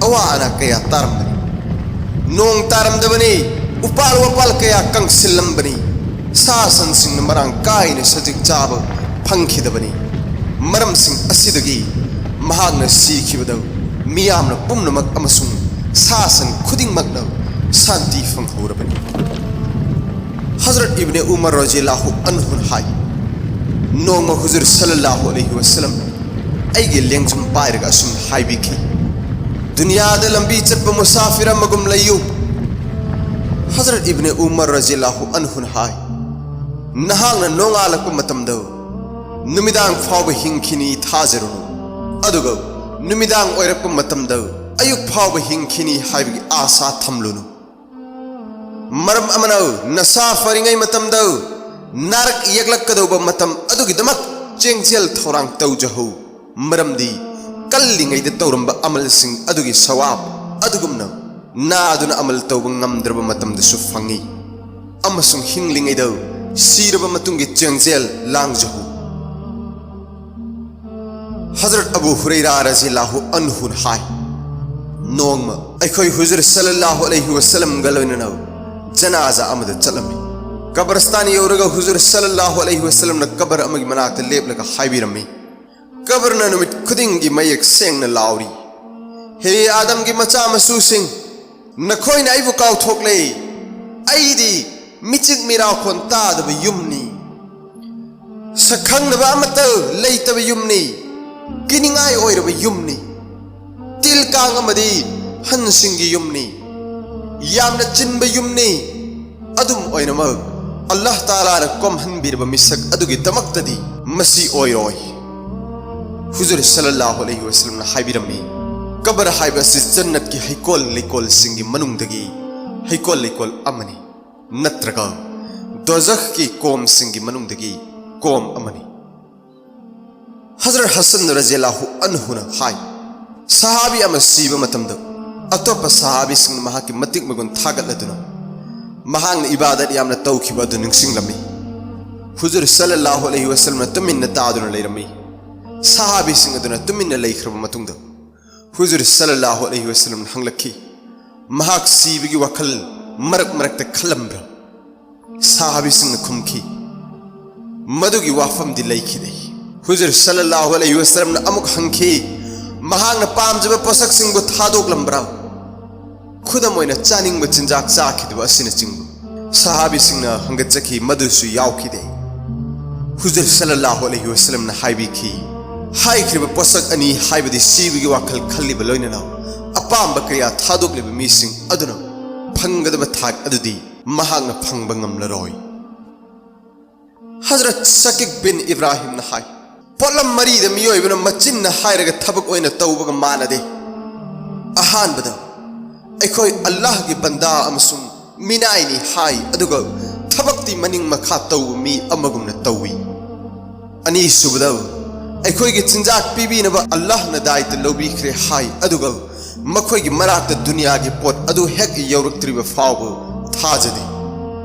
ꯑꯋꯥ ꯑꯅꯥ ꯀꯌꯥ ꯇꯥꯔꯝꯕꯅꯤ꯫ ꯅꯣꯡ ꯇꯥꯔꯝꯗꯕꯅꯤ, ꯎꯄꯥꯜ ꯋꯥꯄꯥꯜ ꯀꯌꯥ ꯀꯪꯁꯤꯜꯂꯝꯕꯅꯤ, ꯁꯥ ꯁꯟꯁꯤꯡꯅ ꯃꯔꯥꯡ ꯀꯥꯏꯅ ꯁꯖꯤꯛ ꯆꯥꯕ ꯐꯪꯈꯤꯗꯕꯅꯤ꯫ ꯃꯔꯝꯁꯤꯡ ꯑꯁꯤꯗꯒꯤ ꯃꯍꯥꯛꯅ ꯁꯤꯈꯤꯕꯗ ꯃꯤꯌꯥꯝꯅ ꯄꯨꯝꯅꯃꯛ ꯑꯃꯁꯨꯡ ꯁꯥ ꯁꯟ ꯈꯨꯗꯤꯡꯃꯛꯅ ꯁꯥꯟꯇꯤ ꯐꯪꯍꯧꯔꯕꯅꯤ"꯫ ꯍꯖꯔꯠ ꯏꯕꯅꯦ ꯎꯃꯔ ꯔꯖꯤꯌꯜꯂꯥꯍꯨ ꯑꯟꯍꯨꯅ ꯍꯥꯏ, "ꯅꯣꯡꯃ ꯍꯨꯖꯨꯔ ꯁꯜꯂꯜꯂꯥꯍꯨ ꯑꯂꯩꯍꯤ ꯋꯁꯜꯂꯝ ꯑꯩꯒꯤ ꯂꯦꯡꯖꯨꯝ ꯄꯥꯏꯔꯒ ꯑꯁꯨꯝ ꯍꯥꯏꯕꯤꯈꯤ, 'ꯗꯨꯅꯤꯌꯥꯗ ꯂꯝꯕꯤ ꯆꯠꯄ ꯃꯨꯁꯥꯐꯤꯔ ꯑꯃꯒꯨꯝ ꯂꯩꯌꯨ.'" ꯍꯖꯔꯠ ꯏꯕꯅꯦ ꯎꯃꯔ ꯔꯖꯤꯌꯜꯂꯥꯍꯨ ꯑꯟꯍꯨꯅ ꯍꯥꯏ, "ꯅꯍꯥꯛꯅ ꯅꯣꯡꯉꯥꯜꯂꯛꯄ ꯃꯇꯝꯗ ꯅꯨꯃꯤꯗꯥꯡ ꯐꯥꯎꯕ ꯍꯤꯡꯈꯤꯅꯤ ꯊꯥꯖꯔꯨꯅꯨ, ꯑꯗꯨꯒ ꯅꯨꯃꯤꯗꯥꯡ ꯑꯣꯏꯔꯛꯄ ꯃꯇꯝꯗ ꯑꯌꯨꯛ ꯐꯥꯎꯕ ꯍꯤꯡꯈꯤꯅꯤ ꯍꯥꯏꯕꯒꯤ ꯑꯥꯁꯥ ꯊꯝꯂꯨꯅꯨ꯫ ꯃꯔꯝ ꯑꯃꯅ ꯅꯁꯥ ꯐꯔꯤꯉꯩ ꯃꯇꯝꯗ ꯅꯥꯔꯛ ꯌꯦꯛꯂꯛꯀꯗꯧꯕ ꯃꯇꯝ ꯑꯗꯨꯒꯤꯗꯃꯛ ꯆꯦꯡꯖꯦꯜ ꯊꯧꯔꯥꯡ ꯇꯧꯖꯍꯧ, ꯃꯔꯝꯗꯤ ꯀꯜꯂꯤꯉꯩꯗ ꯇꯧꯔꯝꯕ ꯑꯃꯜꯁꯤꯡ ꯑꯗꯨꯒꯤ ꯁꯋꯥꯕ ꯑꯗꯨꯒꯨꯝꯅ ꯅꯥꯗꯨꯅ ꯑꯃꯜ ꯇꯧꯕ ꯉꯝꯗ꯭ꯔꯕ ꯃꯇꯝꯗꯁꯨ ꯐꯪꯏ, ꯑꯃꯁꯨꯡ ꯍꯤꯡꯂꯤꯉꯩꯗ ꯁꯤꯔꯕ ꯃꯇꯨꯡꯒꯤ ꯆꯦꯡꯖꯦꯜ ꯂꯥꯡꯖꯍꯧ"꯫ ꯍꯖꯔꯠ ꯑꯕꯨ ꯍꯨꯔꯩꯔꯥ ꯔꯖꯤꯌꯜꯂꯥꯍꯨ ꯑꯟꯍꯨꯅ ꯍꯥꯏ, "ꯅꯣꯡꯃ ꯑꯩꯈꯣꯏ ꯍꯨꯖꯨꯔ ꯁꯜꯂꯜꯂꯥꯍꯨ ꯑꯂꯩꯍꯤ ꯋꯁꯜꯂꯝꯒ ꯂꯣꯏꯅꯅ ꯖꯅꯥꯖꯥ ꯑꯃꯗ ꯆꯠꯂꯝꯃꯤ꯫ ꯀꯕꯔꯁꯇꯥꯟ ꯌꯧꯔꯒ ꯍꯨꯖꯨꯔ ꯁꯜꯂꯜꯂꯥꯍꯨ ꯑꯂꯩꯍꯤ ꯋꯁꯜꯂꯝꯅ ꯀꯕꯔ ꯑꯃꯒꯤ ꯃꯅꯥꯛꯇ ꯂꯦꯞꯂꯒ ꯍꯥꯏꯕꯤꯔꯝꯃꯤ, "ꯀꯕꯔꯅ ꯅꯨꯃꯤꯠ ꯈꯨꯗꯤꯡꯒꯤ ꯃꯌꯦꯛ ꯁꯦꯡꯅ ꯂꯥꯎꯔꯤ, 'ꯍꯦ ꯑꯥꯗꯝꯒꯤ ꯃꯆꯥ ꯃꯁꯨꯁꯤꯡ, ꯅꯈꯣꯏꯅ ꯑꯩꯕꯨ ꯀꯥꯎꯊꯣꯛꯂꯦ꯫ ꯑꯩꯗꯤ ꯃꯤꯆꯤꯛ ꯃꯤꯔꯥꯎꯈꯣꯟ ꯇꯥꯗꯕ ꯌꯨꯝꯅꯤ꯫ ꯁꯛꯈꯪꯅꯕ ꯑꯃꯠꯇ ꯂꯩꯇꯕ ꯌꯨꯝꯅꯤ꯫ ꯀꯤꯅꯤꯡꯉꯥꯏ ꯑꯣꯏꯔꯕ ꯌꯨꯝꯅꯤ꯫ ꯇꯤꯜ ꯀꯥꯡ ꯑꯃꯗꯤ ꯍꯟꯁꯤꯡꯒꯤ ꯌꯨꯝꯅꯤ꯫ ꯌꯥꯝꯅ ꯆꯤꯟꯕ ꯌꯨꯝꯅꯤ꯫ ꯑꯗꯨꯝ ꯑꯣꯏꯅꯃꯛ, ꯑꯜꯂꯥꯍ ꯇꯥꯂꯥꯅ ꯀꯣꯝꯍꯟꯕꯤꯔꯕ ꯃꯤꯁꯛ ꯑꯗꯨꯒꯤꯗꯃꯛꯇꯗꯤ ꯃꯁꯤ ꯑꯣꯏꯔꯣꯏ.'" ꯍꯨꯖꯨꯔ ꯁꯜꯂꯜꯂꯥꯍꯨ ꯑꯂꯩꯍꯤ ꯋꯁꯜꯂꯝꯅ ꯍꯥꯏꯕꯤꯔꯝꯃꯤ, "ꯀꯕꯔ ꯍꯥꯏꯕ ꯑꯁꯤ ꯖꯟꯅꯠꯀꯤ ꯍꯩꯀꯣꯜ ꯂꯩꯀꯣꯜꯁꯤꯡꯒꯤ ꯃꯅꯨꯡꯗꯒꯤ ꯍꯩꯀꯣꯜ ꯂꯩꯀꯣꯜ ꯑꯃꯅꯤ, ꯅꯠꯇ꯭ꯔꯒ ꯗꯣꯖꯈꯀꯤ ꯀꯣꯝꯁꯤꯡꯒꯤ ꯃꯅꯨꯡꯗꯒꯤ ꯀꯣꯝ ꯑꯃꯅꯤ"꯫ ꯍꯖꯔꯠ ꯍꯁꯟ ꯔꯖꯤꯌꯜꯂꯥꯍꯨ ꯑꯟꯍꯨꯅ ꯍꯥꯏ, ꯁꯍꯥꯕꯤ ꯑꯃ ꯁꯤꯕ ꯃꯇꯝꯗ ꯑꯇꯣꯞꯄ ꯁꯍꯥꯕꯤꯁꯤꯡꯅ ꯃꯍꯥꯛꯀꯤ ꯃꯇꯤꯛ ꯃꯒꯨꯟ ꯊꯥꯒꯠꯂꯗꯨꯅ ꯃꯍꯥꯛꯅ ꯏꯕꯥꯗꯠ ꯌꯥꯝꯅ ꯇꯧꯈꯤꯕ ꯑꯗꯨ ꯅꯤꯡꯁꯤꯡꯂꯝꯃꯤ꯫ ꯍꯨꯖꯨꯔ ꯁꯜꯂꯜꯂꯥꯍꯨ ꯑꯂꯩꯍꯤ ꯋꯁꯜꯂꯝꯅ ꯇꯨꯃꯤꯟꯅ ꯇꯥꯗꯨꯅ ꯂꯩꯔꯝꯃꯤ꯫ ꯁꯍꯥꯕꯤꯁꯤꯡ ꯑꯗꯨꯅ ꯇꯨꯃꯤꯟꯅ ꯂꯩꯈ꯭ꯔꯕ ꯃꯇꯨꯡꯗ ꯍꯨꯖꯨꯔ ꯁꯜꯂꯜꯂꯥꯍꯨ ꯑꯂꯩꯍꯤ ꯋꯁꯜꯂꯝꯅ ꯍꯪꯂꯛꯈꯤ, "ꯃꯍꯥꯛ ꯁꯤꯕꯒꯤ ꯋꯥꯈꯜ ꯃꯔꯛ ꯃꯔꯛꯇ ꯈꯜꯂꯝꯕ꯭ꯔꯥ?" ꯁꯍꯥꯕꯤꯁꯤꯡꯅ ꯈꯨꯝꯈꯤ, "ꯃꯗꯨꯒꯤ ꯋꯥꯐꯝꯗꯤ ꯂꯩꯈꯤꯗꯦ"꯫ ꯍꯨꯖꯨꯔ ꯁꯜꯂꯜꯂꯥꯍꯨ ꯑꯂꯩꯍꯤ ꯋꯁꯜꯂꯝꯅ ꯑꯃꯨꯛ ꯍꯪꯈꯤ, "ꯃꯍꯥꯛꯅ ꯄꯥꯝꯖꯕ ꯄꯣꯠꯁꯛꯁꯤꯡꯕꯨ ꯊꯥꯗꯣꯛꯂꯝꯕ꯭ꯔꯥ? ꯈꯨꯗꯝ ꯑꯣꯏꯅ ꯆꯥꯅꯤꯡꯕ ꯆꯤꯟꯖꯥꯛ ꯆꯥꯈꯤꯗꯕ ꯑꯁꯤꯅꯆꯤꯡꯕ?" ꯁꯍꯥꯕꯤꯁꯤꯡꯅ ꯍꯪꯒꯠꯆꯈꯤ, "ꯃꯗꯨꯁꯨ ꯌꯥꯎꯈꯤꯗꯦ"꯫ ꯍꯨꯖꯨꯔ ꯁꯜꯂꯜꯂꯥꯍꯨ ꯑꯂꯩꯍꯤ ꯋꯁꯜꯂꯝꯅ ꯍꯥꯏꯕꯤꯈꯤ, "ꯍꯥꯏꯈ꯭ꯔꯤꯕ ꯄꯣꯠꯁꯛ ꯑꯅꯤ, ꯍꯥꯏꯕꯗꯤ ꯁꯤꯕꯒꯤ ꯋꯥꯈꯜ ꯈꯜꯂꯤꯕ ꯂꯣꯏꯅꯅ ꯑꯄꯥꯝꯕ ꯀꯌꯥ ꯊꯥꯗꯣꯛꯂꯤꯕ ꯃꯤꯁꯤꯡ ꯑꯗꯨꯅ ꯐꯪꯒꯗꯕ ꯊꯥꯛ ꯑꯗꯨꯗꯤ ꯃꯍꯥꯛꯅ ꯐꯪꯕ ꯉꯝꯂꯔꯣꯏ"꯫ ꯍꯖꯔꯠ ꯁꯀꯤꯛ ꯕꯤꯟ ꯏꯕ꯭ꯔꯥꯍꯤꯝꯅ ꯍꯥꯏ, ꯄꯣꯠꯂꯝ ꯃꯔꯤꯗ ꯃꯤꯑꯣꯏꯕꯅ ꯃꯆꯤꯟꯅ ꯍꯥꯏꯔꯒ ꯊꯕꯛ ꯑꯣꯏꯅ ꯇꯧꯕꯒ ꯃꯥꯟꯅꯗꯦ꯫ ꯑꯍꯥꯟꯕꯗ, ꯑꯩꯈꯣꯏ ꯑꯜꯂꯥꯍꯒꯤ ꯕꯟꯗꯥ ꯑꯃꯁꯨꯡ ꯃꯤꯅꯥꯏꯅꯤ ꯍꯥꯏ, ꯑꯗꯨꯒ ꯊꯕꯛꯇꯤ ꯃꯅꯤꯡ ꯃꯈꯥ ꯇꯧꯕ ꯃꯤ ꯑꯃꯒꯨꯝꯅ ꯇꯧꯏ꯫ ꯑꯅꯤꯁꯨꯕꯗ, ꯑꯩꯈꯣꯏꯒꯤ ꯆꯤꯟꯖꯥꯛ ꯄꯤꯕꯤꯅꯕ ꯑꯜꯂꯥꯍꯅ ꯗꯥꯏꯇ ꯂꯧꯕꯤꯈ꯭ꯔꯦ ꯍꯥꯏ, ꯑꯗꯨꯒ ꯃꯈꯣꯏꯒꯤ ꯃꯅꯥꯛꯇ ꯗꯨꯅꯤꯌꯥꯒꯤ ꯄꯣꯠ ꯑꯗꯨ ꯍꯦꯛ ꯌꯧꯔꯛꯇ꯭ꯔꯤꯕ ꯐꯥꯎꯕ ꯊꯥꯖꯗꯦ꯫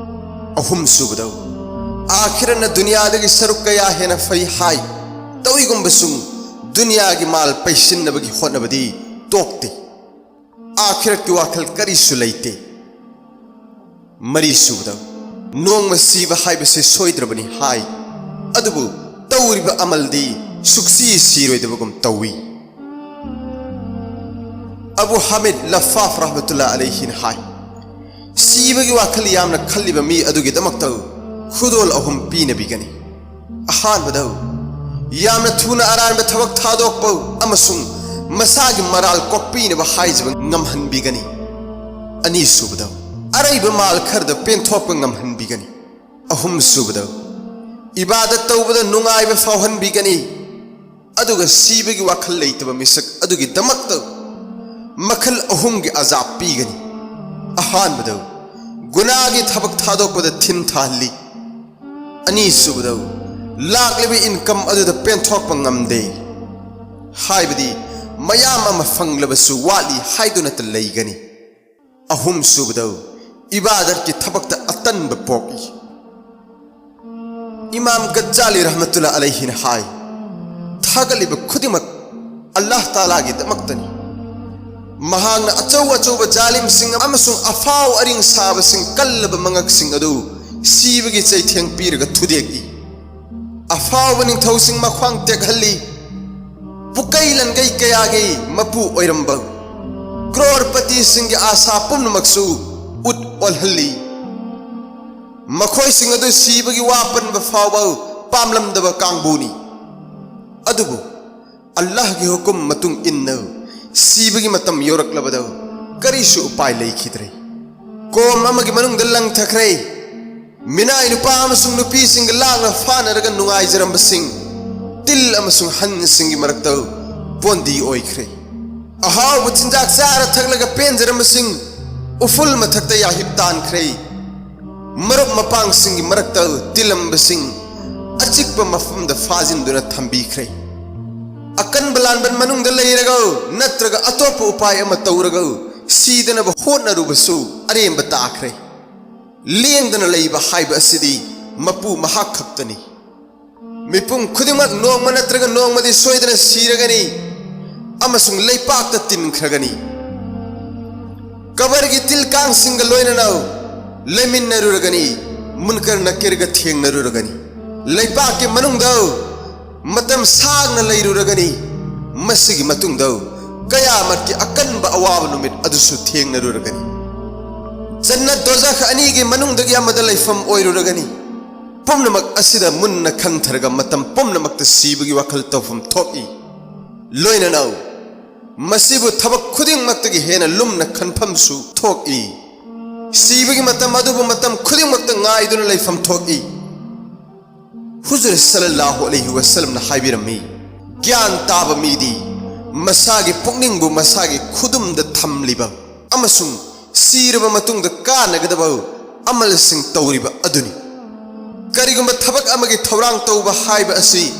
ꯑꯍꯨꯝꯁꯨꯕꯗ, ꯑꯥꯈꯤꯔꯠꯅ ꯗꯨꯅꯤꯌꯥꯗꯒꯤ ꯁꯔꯨꯛ ꯀꯌꯥ ꯍꯦꯟꯅ ꯐꯩ ꯍꯥꯏ, ꯇꯧꯏꯒꯨꯝꯕꯁꯨ ꯗꯨꯅꯤꯌꯥꯒꯤ ꯃꯥꯜ ꯄꯩꯁꯤꯟꯅꯕꯒꯤ ꯍꯣꯠꯅꯕꯗꯤ ꯇꯣꯛꯇꯦ꯫ ꯑꯥꯈꯤꯔꯠꯀꯤ ꯋꯥꯈꯜ ꯀꯔꯤꯁꯨ ꯂꯩꯇꯦ꯫ ꯃꯔꯤꯁꯨꯕꯗ, ꯅꯣꯡꯃ ꯁꯤꯕ ꯍꯥꯏꯕꯁꯤ ꯁꯣꯏꯗ꯭ꯔꯕꯅꯤ ꯍꯥꯏ, ꯑꯗꯨꯕꯨ ꯇꯧꯔꯤꯕ ꯑꯃꯜꯗꯤ ꯁꯨꯛꯁꯤ ꯁꯤꯔꯣꯏꯗꯕꯒꯨꯝ ꯇꯧꯏ꯫ ꯑꯕꯨ ꯍꯥꯃꯤꯗ ꯂꯐꯥꯐ ꯔꯍꯃꯇꯨꯜꯂꯥ ꯑꯂꯩꯍꯤꯅ ꯍꯥꯏ, ꯁꯤꯕꯒꯤ ꯋꯥꯈꯜ ꯌꯥꯝꯅ ꯈꯜꯂꯤꯕ ꯃꯤ ꯑꯗꯨꯒꯤꯗꯃꯛꯇ ꯈꯨꯗꯣꯜ ꯑꯍꯨꯝ ꯄꯤꯅꯕꯤꯒꯅꯤ꯫ ꯑꯍꯥꯟꯕꯗ, ꯌꯥꯝꯅ ꯊꯨꯅ ꯑꯔꯥꯟꯕ ꯊꯕꯛ ꯊꯥꯗꯣꯛꯄ ꯑꯃꯁꯨꯡ ꯃꯁꯥꯒꯤ ꯃꯔꯥꯜ ꯀꯣꯛꯄꯤꯅꯕ ꯍꯥꯏꯖꯕ ꯉꯝꯍꯟꯕꯤꯒꯅꯤ꯫ ꯑꯅꯤꯁꯨꯕꯗ, ꯑꯔꯩꯕ ꯃꯥꯜ ꯈꯔꯗ ꯄꯦꯟꯊꯣꯛꯄ ꯉꯝꯍꯟꯕꯤꯒꯅꯤ꯫ ꯑꯍꯨꯝꯁꯨꯕꯗ, ꯏꯕꯥꯗꯠ ꯇꯧꯕꯗ ꯅꯨꯡꯉꯥꯏꯕ ꯐꯥꯎꯍꯟꯕꯤꯒꯅꯤ꯫ ꯑꯗꯨꯒ ꯁꯤꯕꯒꯤ ꯋꯥꯈꯜ ꯂꯩꯇꯕ ꯃꯤꯁꯛ ꯑꯗꯨꯒꯤꯗꯃꯛꯇ ꯃꯈꯜ ꯑꯍꯨꯝꯒꯤ ꯑꯖꯥꯕ ꯄꯤꯒꯅꯤ꯫ ꯑꯍꯥꯟꯕꯗ, ꯒꯨꯅꯥꯒꯤ ꯊꯕꯛ ꯊꯥꯗꯣꯛꯄꯗ ꯊꯤꯟ ꯊꯥꯍꯜꯂꯤ꯫ ꯑꯅꯤꯁꯨꯕꯗ, ꯂꯥꯛꯂꯤꯕ ꯏꯟꯀꯝ ꯑꯗꯨꯗ ꯄꯦꯟꯊꯣꯛꯄ ꯉꯝꯗꯦ, ꯍꯥꯏꯕꯗꯤ ꯃꯌꯥꯝ ꯑꯃ ꯐꯪꯂꯕꯁꯨ ꯋꯥꯠꯂꯤ ꯍꯥꯏꯗꯨꯅꯇ ꯂꯩꯒꯅꯤ꯫ ꯑꯍꯨꯝꯁꯨꯕꯗ, ꯏꯕꯥꯗꯠꯀꯤ ꯊꯕꯛꯇ ꯑꯇꯟꯕ ꯄꯣꯛꯏ꯫ ꯏꯃꯥꯝ ꯒꯖꯥꯂꯤ ꯔꯍꯃꯇꯨꯜꯂꯥ ꯑꯂꯩꯍꯤꯅ ꯍꯥꯏ, ꯊꯥꯒꯠꯂꯤꯕ ꯈꯨꯗꯤꯡꯃꯛ ꯑꯜꯂꯥꯍ ꯇꯥꯂꯥꯒꯤꯗꯃꯛꯇꯅꯤ꯫ ꯃꯍꯥꯛꯅ ꯑꯆꯧ ꯑꯆꯧꯕ ꯖꯥꯂꯤꯝꯁꯤꯡ ꯑꯃꯁꯨꯡ ꯑꯐꯥꯎ ꯑꯔꯤꯡ ꯁꯥꯕꯁꯤꯡ ꯀꯜꯂꯕ ꯃꯉꯛꯁꯤꯡ ꯑꯗꯨ ꯁꯤꯕꯒꯤ ꯆꯩꯊꯦꯡ ꯄꯤꯔꯒ ꯊꯨꯗꯦꯛꯏ꯫ ꯑꯐꯥꯎꯕ ꯅꯤꯡꯊꯧꯁꯤꯡ ꯃꯈ꯭ꯋꯥꯡ ꯇꯦꯛꯍꯜꯂꯤ꯫ ꯄꯨꯀꯩ ꯂꯟꯒꯩ ꯀꯌꯥꯒꯤ ꯃꯄꯨ ꯑꯣꯏꯔꯝꯕ ꯀ꯭ꯔꯣꯔꯄꯇꯤꯁꯤꯡꯒꯤ ꯑꯥꯁꯥ ꯄꯨꯝꯅꯃꯛꯁꯨ ꯎꯠ ꯑꯣꯜꯍꯜꯂꯤ꯫ ꯃꯈꯣꯏꯁꯤꯡ ꯑꯗꯨ ꯁꯤꯕꯒꯤ ꯋꯥ ꯄꯟꯕ ꯐꯥꯎꯕ ꯄꯥꯝꯂꯝꯗꯕ ꯀꯥꯡꯕꯨꯅꯤ꯫ ꯑꯗꯨꯕꯨ ꯑꯜꯂꯥꯍꯒꯤ ꯍꯨꯀꯨꯝ ꯃꯇꯨꯡ ꯏꯟꯅ ꯁꯤꯕꯒꯤ ꯃꯇꯝ ꯌꯧꯔꯛꯂꯕꯗ ꯀꯔꯤꯁꯨ ꯎꯄꯥꯏ ꯂꯩꯈꯤꯗ꯭ꯔꯦ꯫ ꯀꯣꯝ ꯑꯃꯒꯤ ꯃꯅꯨꯡꯗ ꯂꯪꯊꯈ꯭ꯔꯦ꯫ ꯃꯤꯅꯥꯏ ꯅꯨꯄꯥ ꯑꯃꯁꯨꯡ ꯅꯨꯄꯤꯁꯤꯡꯒ ꯂꯥꯡꯅ ꯐꯥꯅꯔꯒ ꯅꯨꯡꯉꯥꯏꯖꯔꯝꯕꯁꯤꯡ ꯇꯤꯜ ꯑꯃꯁꯨꯡ ꯍꯟꯁꯤꯡꯒꯤ ꯃꯔꯛꯇ ꯕꯣꯟꯗꯤ ꯑꯣꯏꯈ꯭ꯔꯦ꯫ ꯑꯍꯥꯎꯕ ꯆꯤꯟꯖꯥꯛ ꯆꯥꯔ ꯊꯛꯂꯒ ꯄꯦꯟꯖꯔꯝꯕꯁꯤꯡ ꯎꯐꯨꯜ ꯃꯊꯛꯇ ꯌꯥꯍꯤꯞ ꯇꯥꯟꯈ꯭ꯔꯦ꯫ ꯃꯔꯨꯞ ꯃꯄꯥꯡꯁꯤꯡꯒꯤ ꯃꯔꯛꯇ ꯇꯤꯜꯂꯝꯕꯁꯤꯡ ꯑꯆꯤꯛꯄ ꯃꯐꯝꯗ ꯐꯥꯖꯤꯟꯗꯨꯅ ꯊꯝꯕꯤꯈ꯭ꯔꯦ꯫ ꯑꯀꯟꯕ ꯂꯥꯟꯕꯟ ꯃꯅꯨꯡꯗ ꯂꯩꯔꯒ ꯅꯠꯇ꯭ꯔꯒ ꯑꯇꯣꯞꯄ ꯎꯄꯥꯏ ꯑꯃ ꯇꯧꯔꯒ ꯁꯤꯗꯅꯕ ꯍꯣꯠꯅꯔꯨꯕꯁꯨ ꯑꯔꯦꯝꯕ ꯇꯥꯈ꯭ꯔꯦ꯫ ꯂꯦꯡꯗꯅ ꯂꯩꯕ ꯍꯥꯏꯕ ꯑꯁꯤꯗꯤ ꯃꯄꯨ ꯃꯍꯥꯛ ꯈꯛꯇꯅꯤ꯫ ꯃꯤꯄꯨꯝ ꯈꯨꯗꯤꯡꯃꯛ ꯅꯣꯡꯃ ꯅꯠꯇ꯭ꯔꯒ ꯅꯣꯡꯃꯗꯤ ꯁꯣꯏꯗꯅ ꯁꯤꯔꯒꯅꯤ ꯑꯃꯁꯨꯡ ꯂꯩꯄꯥꯛꯇ ꯇꯤꯟꯈ꯭ꯔꯒꯅꯤ꯫ ꯀꯕꯔꯒꯤ ꯇꯤꯜ ꯀꯥꯡꯁꯤꯡꯒ ꯂꯣꯏꯅꯅ ꯂꯩꯃꯤꯟꯅꯔꯨꯔꯒꯅꯤ, ꯃꯨꯟꯀꯔ ꯅꯀꯤꯔꯒ ꯊꯦꯡꯅꯔꯨꯔꯒꯅꯤ꯫ ꯂꯩꯄꯥꯛꯀꯤ ꯃꯅꯨꯡꯗ ꯃꯇꯝ ꯁꯥꯡꯅ ꯂꯩꯔꯨꯔꯒꯅꯤ꯫ ꯃꯁꯤꯒꯤ ꯃꯇꯨꯡꯗ ꯀꯌꯥꯃꯠꯀꯤ ꯑꯀꯟꯕ ꯑꯋꯥꯕ ꯅꯨꯃꯤꯠ ꯑꯗꯨꯁꯨ ꯊꯦꯡꯅꯔꯨꯔꯒꯅꯤ꯫ ꯖꯟꯅꯠ ꯗꯣꯖꯈ ꯑꯅꯤꯒꯤ ꯃꯅꯨꯡꯗꯒꯤ ꯑꯃꯗ ꯂꯩꯐꯝ ꯑꯣꯏꯔꯨꯔꯒꯅꯤ꯫ ꯄꯨꯝꯅꯃꯛ ꯑꯁꯤꯗ ꯃꯨꯟꯅ ꯈꯟꯊꯔꯒ ꯃꯇꯝ ꯄꯨꯝꯅꯃꯛꯇ ꯁꯤꯕꯒꯤ ꯋꯥꯈꯜ ꯇꯧꯐꯝ ꯊꯣꯛꯏ꯫ ꯂꯣꯏꯅꯅ ꯃꯁꯤꯕꯨ ꯊꯕꯛ ꯈꯨꯗꯤꯡꯃꯛꯇꯒꯤ ꯍꯦꯟꯅ ꯂꯨꯝꯅ ꯈꯟꯐꯝꯁꯨ ꯊꯣꯛꯏ꯫ ꯁꯤꯕꯒꯤ ꯃꯇꯝ ꯑꯗꯨꯕꯨ ꯃꯇꯝ ꯈꯨꯗꯤꯡꯃꯛꯇ ꯉꯥꯏꯗꯨꯅ ꯂꯩꯐꯝ ꯊꯣꯛꯏ꯫ ꯍꯨꯖꯨꯔ ꯁꯜꯂꯜꯂꯥꯍꯨ ꯑꯂꯩꯍꯤ ꯋꯁꯜꯂꯝꯅ ꯍꯥꯏꯕꯤꯔꯝꯃꯤ, "ꯒ꯭ꯌꯥꯟ ꯇꯥꯕ ꯃꯤꯗꯤ ꯃꯁꯥꯒꯤ ꯄꯨꯛꯅꯤꯡꯕꯨ ꯃꯁꯥꯒꯤ ꯈꯨꯗꯨꯝꯗ ꯊꯝꯂꯤꯕ ꯑꯃꯁꯨꯡ ꯁꯤꯔꯕ ꯃꯇꯨꯡꯗ ꯀꯥꯟꯅꯒꯗꯕ ꯑꯃꯜꯁꯤꯡ ꯇꯧꯔꯤꯕ ꯑꯗꯨꯅꯤ꯫ ꯀꯔꯤꯒꯨꯝꯕ ꯊꯕꯛ ꯑꯃꯒꯤ ꯊꯧꯔꯥꯡ ꯇꯧꯕ ꯍꯥꯏꯕ ꯑꯁꯤ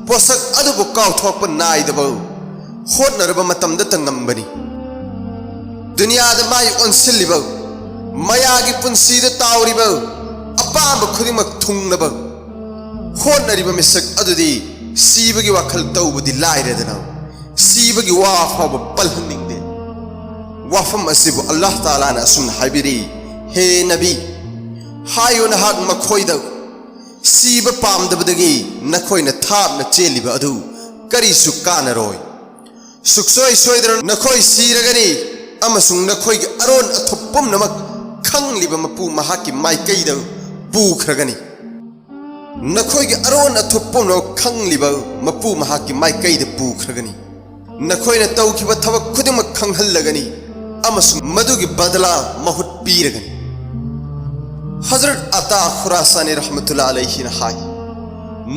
ꯄꯣꯠꯁꯛ ꯑꯗꯨꯕꯨ ꯀꯥꯎꯊꯣꯛꯄ ꯅꯥꯏꯗꯕ ꯍꯣꯠꯅꯔꯕ ꯃꯇꯝꯗꯇ ꯉꯝꯕꯅꯤ꯫ ꯗꯨꯅꯤꯌꯥꯗ ꯃꯥꯏ ꯑꯣꯟꯁꯤꯜꯂꯤꯕ, ꯃꯌꯥꯒꯤ ꯄꯨꯟꯁꯤꯗ ꯇꯥꯎꯔꯤꯕ, ꯑꯄꯥꯝꯕ ꯈꯨꯗꯤꯡꯃꯛ ꯊꯨꯡꯅꯕ ꯍꯣꯠꯅꯔꯤꯕ ꯃꯤꯁꯛ ꯑꯗꯨꯗꯤ ꯁꯤꯕꯒꯤ ꯋꯥꯈꯜ ꯇꯧꯕꯗꯤ ꯂꯥꯏꯔꯗꯅ, ꯁꯤꯕꯒꯤ ꯋꯥ ꯐꯥꯎꯕ ꯄꯜꯍꯟꯅꯤꯡꯗꯦ꯫" ꯋꯥꯐꯝ ꯑꯁꯤꯕꯨ ꯑꯜꯂꯥꯍ ꯇꯥꯂꯥꯅ ꯑꯁꯨꯝꯅ ꯍꯥꯏꯕꯤꯔꯤ, "ꯍꯦ ꯅꯕꯤ, ꯍꯥꯏꯌꯨ ꯅꯍꯥꯛ ꯃꯈꯣꯏꯗ, ꯁꯤꯕ ꯄꯥꯝꯗꯕꯗꯒꯤ ꯅꯈꯣꯏꯅ ꯊꯥꯞꯅ ꯆꯦꯜꯂꯤꯕ ꯑꯗꯨ ꯀꯔꯤꯁꯨ ꯀꯥꯟꯅꯔꯣꯏ꯫ ꯁꯨꯛꯁꯣꯏ ꯁꯣꯏꯗꯅ ꯅꯈꯣꯏ ꯁꯤꯔꯒꯅꯤ ꯑꯃꯁꯨꯡ ꯅꯈꯣꯏꯒꯤ ꯑꯔꯣꯟ ꯑꯊꯨꯞ ꯄꯨꯝꯅꯃꯛ ꯈꯪꯂꯤꯕ ꯃꯄꯨ ꯃꯍꯥꯛꯀꯤ ꯃꯥꯏꯀꯩꯗ ꯄꯨꯈ꯭ꯔꯒꯅꯤ꯫ ꯅꯈꯣꯏꯒꯤ ꯑꯔꯣꯟ ꯑꯊꯨꯞ ꯄꯨꯝꯅꯃꯛ ꯈꯪꯂꯤꯕ ꯃꯄꯨ ꯃꯍꯥꯛꯀꯤ ꯃꯥꯏꯀꯩꯗ ꯄꯨꯈ꯭ꯔꯒꯅꯤ꯫ ꯅꯈꯣꯏꯅ ꯇꯧꯈꯤꯕ ꯊꯕꯛ ꯈꯨꯗꯤꯡꯃꯛ ꯈꯪꯍꯜꯂꯒꯅꯤ ꯑꯃꯁꯨꯡ ꯃꯗꯨꯒꯤ ꯕꯗꯂꯥ ꯃꯍꯨꯠ ꯄꯤꯔꯒꯅꯤ꯫" ꯍꯖꯔꯠ ꯑꯇꯥ ꯈꯨꯔꯥꯁꯥꯅꯤ ꯔꯍꯃꯇꯨꯜꯂꯥ ꯑꯂꯩꯍꯤꯅ ꯍꯥꯏ,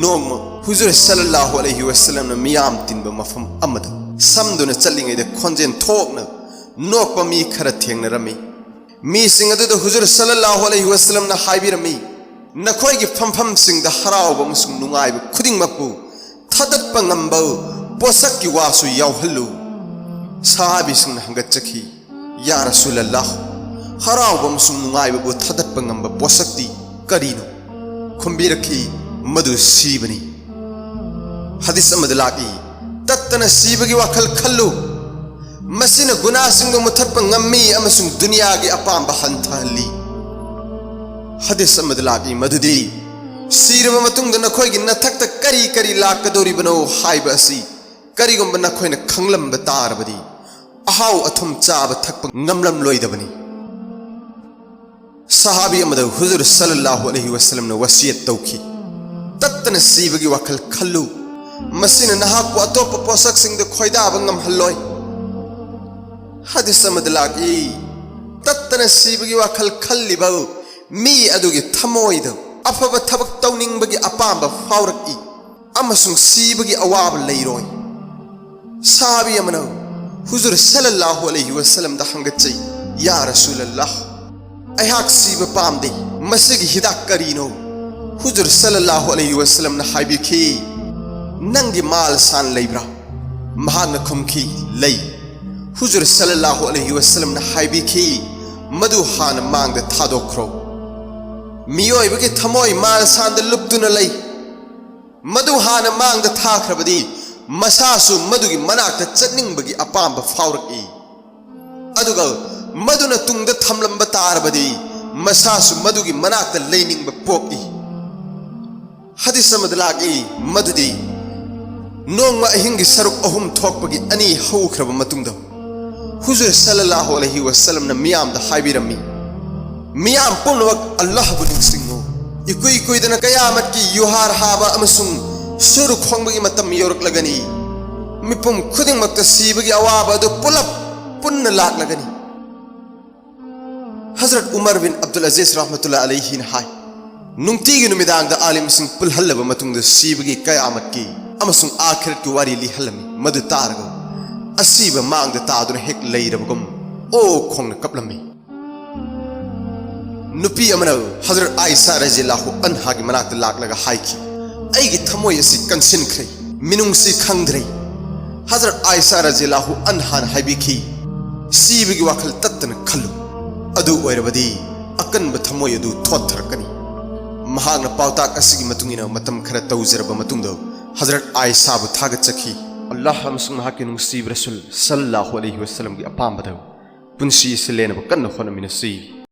ꯅꯣꯡꯃ ꯍꯨꯖꯨꯔ ꯁꯜꯂꯜꯂꯥꯍꯨ ꯑꯂꯩꯍꯤ ꯋꯁꯜꯂꯝꯅ ꯃꯤꯌꯥꯝ ꯇꯤꯟꯕ ꯃꯐꯝ ꯑꯃꯗ ꯁꯝꯗꯨꯅ ꯆꯠꯂꯤꯉꯩꯗ ꯈꯣꯟꯖꯦꯜ ꯊꯣꯛꯅ ꯅꯣꯛꯄ ꯃꯤ ꯈꯔ ꯊꯦꯡꯅꯔꯝꯃꯤ꯫ ꯃꯤꯁꯤꯡ ꯑꯗꯨꯗ ꯍꯨꯖꯨꯔ ꯁꯜꯂꯜꯂꯥꯍꯨ ꯑꯂꯩꯍꯤ ꯋꯁꯜꯂꯝꯅ ꯍꯥꯏꯕꯤꯔꯝꯃꯤ, "ꯅꯈꯣꯏꯒꯤ ꯐꯝꯐꯝꯁꯤꯡꯗ ꯍꯔꯥꯎꯕ ꯑꯃꯁꯨꯡ ꯅꯨꯡꯉꯥꯏꯕ ꯈꯨꯗꯤꯡꯃꯛꯄꯨ ꯊꯥꯗꯠꯄ ꯉꯝꯕ ꯄꯣꯠꯁꯛꯀꯤ ꯋꯥꯁꯨ ꯌꯥꯎꯍꯜꯂꯨ꯫" ꯁꯍꯥꯕꯤꯁꯤꯡꯅ ꯍꯪꯒꯠꯆꯈꯤ, "ꯌꯥ ꯔꯁꯨꯂꯜꯂꯥꯍ, ꯍꯔꯥꯎꯕ ꯑꯃꯁꯨꯡ ꯅꯨꯡꯉꯥꯏꯕꯕꯨ ꯊꯥꯗꯠꯄ ꯉꯝꯕ ꯄꯣꯠꯁꯛꯇꯤ ꯀꯔꯤꯅꯣ?" ꯈꯨꯝꯕꯤꯔꯛꯈꯤ, "ꯃꯗꯨ ꯁꯤꯕꯅꯤ꯫" ꯍꯗꯤꯁ ꯑꯃꯗ ꯂꯥꯛꯏ, "ꯇꯠꯇꯅ ꯁꯤꯕꯒꯤ ꯋꯥꯈꯜ ꯈꯜꯂꯨ꯫ ꯃꯁꯤꯅ ꯒꯨꯅꯥꯁꯤꯡꯕꯨ ꯃꯨꯊꯠꯄ ꯉꯝꯃꯤ ꯑꯃꯁꯨꯡ ꯗꯨꯅꯤꯌꯥꯒꯤ ꯑꯄꯥꯝꯕ ꯍꯟꯊꯍꯜꯂꯤ꯫" ꯍꯗꯤꯁ ꯑꯃꯗ ꯂꯥꯛꯏ ꯃꯗꯨꯗꯤ, "ꯁꯤꯔꯕ ꯃꯇꯨꯡꯗ ꯅꯈꯣꯏꯒꯤ ꯅꯊꯛꯇ ꯀꯔꯤ ꯀꯔꯤ ꯂꯥꯛꯀꯗꯧꯔꯤꯕꯅꯣ ꯍꯥꯏꯕ ꯑꯁꯤ ꯀꯔꯤꯒꯨꯝꯕ ꯅꯈꯣꯏꯅ ꯈꯪꯂꯝꯕ ꯇꯥꯔꯕꯗꯤ, ꯑꯍꯥꯎ ꯑꯊꯨꯝ ꯆꯥꯕ ꯊꯛꯄ ꯉꯝꯂꯝꯂꯣꯏꯗꯕꯅꯤ"꯫ ꯁꯍꯥꯕꯤ ꯑꯃꯗ ꯍꯨꯖꯨꯔ ꯁꯜꯂꯜꯂꯥꯍꯨ ꯑꯂꯩꯍꯤ ꯋꯁꯜꯂꯝꯅ ꯋꯁꯤꯌꯠ ꯇꯧꯈꯤ, "ꯇꯠꯇꯅ ꯁꯤꯕꯒꯤ ꯋꯥꯈꯜ ꯈꯜꯂꯨ, ꯃꯁꯤꯅ ꯅꯍꯥꯛꯄꯨ ꯑꯇꯣꯞꯄ ꯄꯣꯠꯁꯛꯁꯤꯡꯗ ꯈꯣꯏꯗꯥꯕ ꯉꯝꯍꯜꯂꯣꯏ"꯫ ꯍꯗꯤꯁ ꯑꯃꯗ ꯂꯥꯛꯏ, "ꯇꯠꯇꯅ ꯁꯤꯕꯒꯤ ꯋꯥꯈꯜ ꯈꯜꯂꯤꯕ ꯃꯤ ꯑꯗꯨꯒꯤ ꯊꯃꯣꯏꯗ ꯑꯐꯕ ꯊꯕꯛ ꯇꯧꯅꯤꯡꯕꯒꯤ ꯑꯄꯥꯝꯕ ꯐꯥꯎꯔꯛꯏ ꯑꯃꯁꯨꯡ ꯁꯤꯕꯒꯤ ꯑꯋꯥꯕ ꯂꯩꯔꯣꯏ"꯫ ꯁꯍꯥꯕꯤ ꯑꯃꯅ ꯍꯨꯖꯨꯔ ꯁꯜꯂꯜꯂꯥꯍꯨ ꯑꯂꯩꯍꯤ ꯋꯁꯜꯂꯝꯗ ꯍꯪꯒꯠꯆꯩ, "ꯌꯥ ꯔꯁꯨꯂꯜꯂꯥꯍ, ꯑꯩꯍꯥꯛ ꯁꯤꯕ ꯄꯥꯝꯗꯦ, ꯃꯁꯤꯒꯤ ꯍꯤꯗꯥꯛ ꯀꯔꯤꯅꯣ?" ꯍꯨꯖꯨꯔ ꯁꯜꯂꯜꯂꯥꯍꯨ ꯑꯂꯩꯍꯤ ꯋꯁꯜꯂꯝꯅ ꯍꯥꯏꯕꯤꯈꯤ, "ꯅꯪꯒꯤ ꯃꯥꯜ ꯁꯥꯟ ꯂꯩꯕ꯭ꯔꯥ?" ꯃꯍꯥꯛꯅ ꯈꯨꯝꯈꯤ, "ꯂꯩ"꯫ ꯍꯨꯖꯨꯔ ꯁꯜꯂꯜꯂꯥꯍꯨ ꯑꯂꯩꯍꯤ ꯋꯁꯜꯂꯝꯅ ꯍꯥꯏꯕꯤꯈꯤ, "ꯃꯗꯨ ꯍꯥꯟꯅ ꯃꯥꯡꯗ ꯊꯥꯗꯣꯛꯈ꯭ꯔꯣ꯫ ꯃꯤꯑꯣꯏꯕꯒꯤ ꯊꯃꯣꯏ ꯃꯥꯜ ꯁꯥꯟꯗ ꯂꯨꯞꯇꯨꯅ ꯂꯩ꯫ ꯃꯗꯨ ꯍꯥꯟꯅ ꯃꯥꯡꯗ ꯊꯥꯈ꯭ꯔꯕꯗꯤ ꯃꯁꯥꯁꯨ ꯃꯗꯨꯒꯤ ꯃꯅꯥꯛꯇ ꯆꯠꯅꯤꯡꯕꯒꯤ ꯑꯄꯥꯝꯕ ꯐꯥꯎꯔꯛꯏ꯫ ꯑꯗꯨꯒ ꯃꯗꯨꯅ ꯇꯨꯡꯗ ꯊꯝꯂꯝꯕ ꯇꯥꯔꯕꯗꯤ ꯃꯁꯥꯁꯨ ꯃꯗꯨꯒꯤ ꯃꯅꯥꯛꯇ ꯂꯩꯅꯤꯡꯕ ꯄꯣꯛꯏ"꯫ ꯍꯗꯤꯁ ꯑꯃꯗ ꯂꯥꯛꯏ ꯃꯗꯨꯗꯤ, ꯅꯣꯡꯃ ꯑꯍꯤꯡꯒꯤ ꯁꯔꯨꯛ ꯑꯍꯨꯝ ꯊꯣꯛꯄꯒꯤ ꯑꯅꯤ ꯍꯧꯈ꯭ꯔꯕ ꯃꯇꯨꯡꯗ, ꯍꯨꯖꯨꯔ ꯁꯜꯂꯜꯂꯥꯍꯨ ꯑꯂꯩꯍꯤ ꯋꯁꯜꯂꯝꯅ ꯃꯤꯌꯥꯝꯗ ꯍꯥꯏꯕꯤꯔꯝꯃꯤ, "ꯃꯤꯌꯥꯝ ꯄꯨꯝꯅꯃꯛ ꯑꯜꯂꯥꯍꯕꯨ ꯅꯤꯡꯁꯤꯡꯉꯨ꯫ ꯏꯀꯨꯏ ꯀꯨꯏꯗꯅ ꯀꯌꯥꯃꯠꯀꯤ ꯌꯨꯍꯥꯔ ꯍꯥꯕ ꯑꯃꯁꯨꯡ ꯁꯨꯔ ꯈꯣꯡꯕꯒꯤ ꯃꯇꯝ ꯌꯧꯔꯛꯂꯒꯅꯤ꯫ ꯃꯤꯄꯨꯝ ꯈꯨꯗꯤꯡꯃꯛꯇ ꯁꯤꯕꯒꯤ ꯑꯋꯥꯕ ꯑꯗꯨ ꯄꯨꯂꯞ ꯄꯨꯟꯅ ꯂꯥꯛꯂꯒꯅꯤ"꯫ ꯍꯖꯔꯠ ꯎꯃꯔ ꯕꯤꯟ ꯑꯕꯗꯨꯜ ꯑꯖꯤꯖ ꯔꯍꯃꯇꯨꯜꯂꯥ ꯑꯂꯩꯍꯤꯅ ꯍꯥꯏ, ꯅꯨꯡꯇꯤꯒꯤ ꯅꯨꯃꯤꯗꯥꯡꯗ ꯑꯥꯂꯤꯝꯁꯤꯡ ꯄꯨꯜꯍꯜꯂꯕ ꯃꯇꯨꯡꯗ ꯁꯤꯕꯒꯤ ꯀꯌꯥꯃꯠꯀꯤ ꯑꯃꯁꯨꯡ ꯑꯥꯈꯤꯔꯠꯀꯤ ꯋꯥꯔꯤ ꯂꯤꯍꯜꯂꯝꯃꯤ꯫ ꯃꯗꯨ ꯇꯥꯔꯒ ꯑꯁꯤꯕ ꯃꯥꯡꯗ ꯇꯥꯗꯨꯅ ꯍꯦꯛ ꯂꯩꯔꯕꯒꯨꯝ ꯑꯣ ꯈꯣꯡꯅ ꯀꯞꯂꯝꯃꯤ꯫ ꯅꯨꯄꯤ ꯑꯃꯅ ꯍꯖꯔꯠ ꯑꯥꯏꯁꯥ ꯔꯖꯤꯌꯜꯂꯥꯍꯨ ꯑꯟꯍꯥꯒꯤ ꯃꯅꯥꯛꯇ ꯂꯥꯛꯂꯒ ꯍꯥꯏꯈꯤ, "ꯑꯩꯒꯤ ꯊꯃꯣꯏ ꯑꯁꯤ ꯀꯟꯁꯤꯟꯈ꯭ꯔꯦ, ꯃꯤꯅꯨꯡꯁꯤ ꯈꯪꯗ꯭ꯔꯦ"꯫ ꯍꯖꯔꯠ ꯑꯥꯏꯁꯥ ꯔꯖꯤꯌꯜꯂꯥꯍꯨ ꯑꯟꯍꯥꯅ ꯍꯥꯏꯕꯤꯈꯤ, "ꯁꯤꯕꯒꯤ ꯋꯥꯈꯜ ꯇꯠꯇꯅ ꯈꯜꯂꯨ, ꯑꯗꯨ ꯑꯣꯏꯔꯕꯗꯤ ꯑꯀꯟꯕ ꯊꯃꯣꯏ ꯑꯗꯨ ꯊꯣꯠꯊꯔꯛꯀꯅꯤ"꯫ ꯃꯍꯥꯛꯅ ꯄꯥꯎꯇꯥꯛ ꯑꯁꯤꯒꯤ ꯃꯇꯨꯡ ꯏꯟꯅ ꯃꯇꯝ ꯈꯔ ꯇꯧꯖꯔꯕ ꯃꯇꯨꯡꯗ ꯍꯖꯔꯠ ꯑꯥꯏꯁꯥꯕꯨ ꯊꯥꯒꯠꯆꯈꯤ꯫ ꯑꯜꯂꯥꯍ ꯑꯃꯁꯨꯡ ꯃꯍꯥꯛꯀꯤ ꯅꯨꯡꯁꯤꯕ ꯔꯁꯨꯜ ꯁꯜꯂꯜꯂꯥꯍꯨ ꯑꯂꯩꯍꯤ ꯋꯁꯜꯂꯝꯒꯤ ꯑꯄꯥꯝꯕꯗ ꯄꯨꯟꯁꯤ ꯑꯁꯤ ꯂꯦꯟꯅꯕ ꯀꯟꯅ ꯍꯣꯠꯅꯃꯤꯟꯅꯁꯤ꯫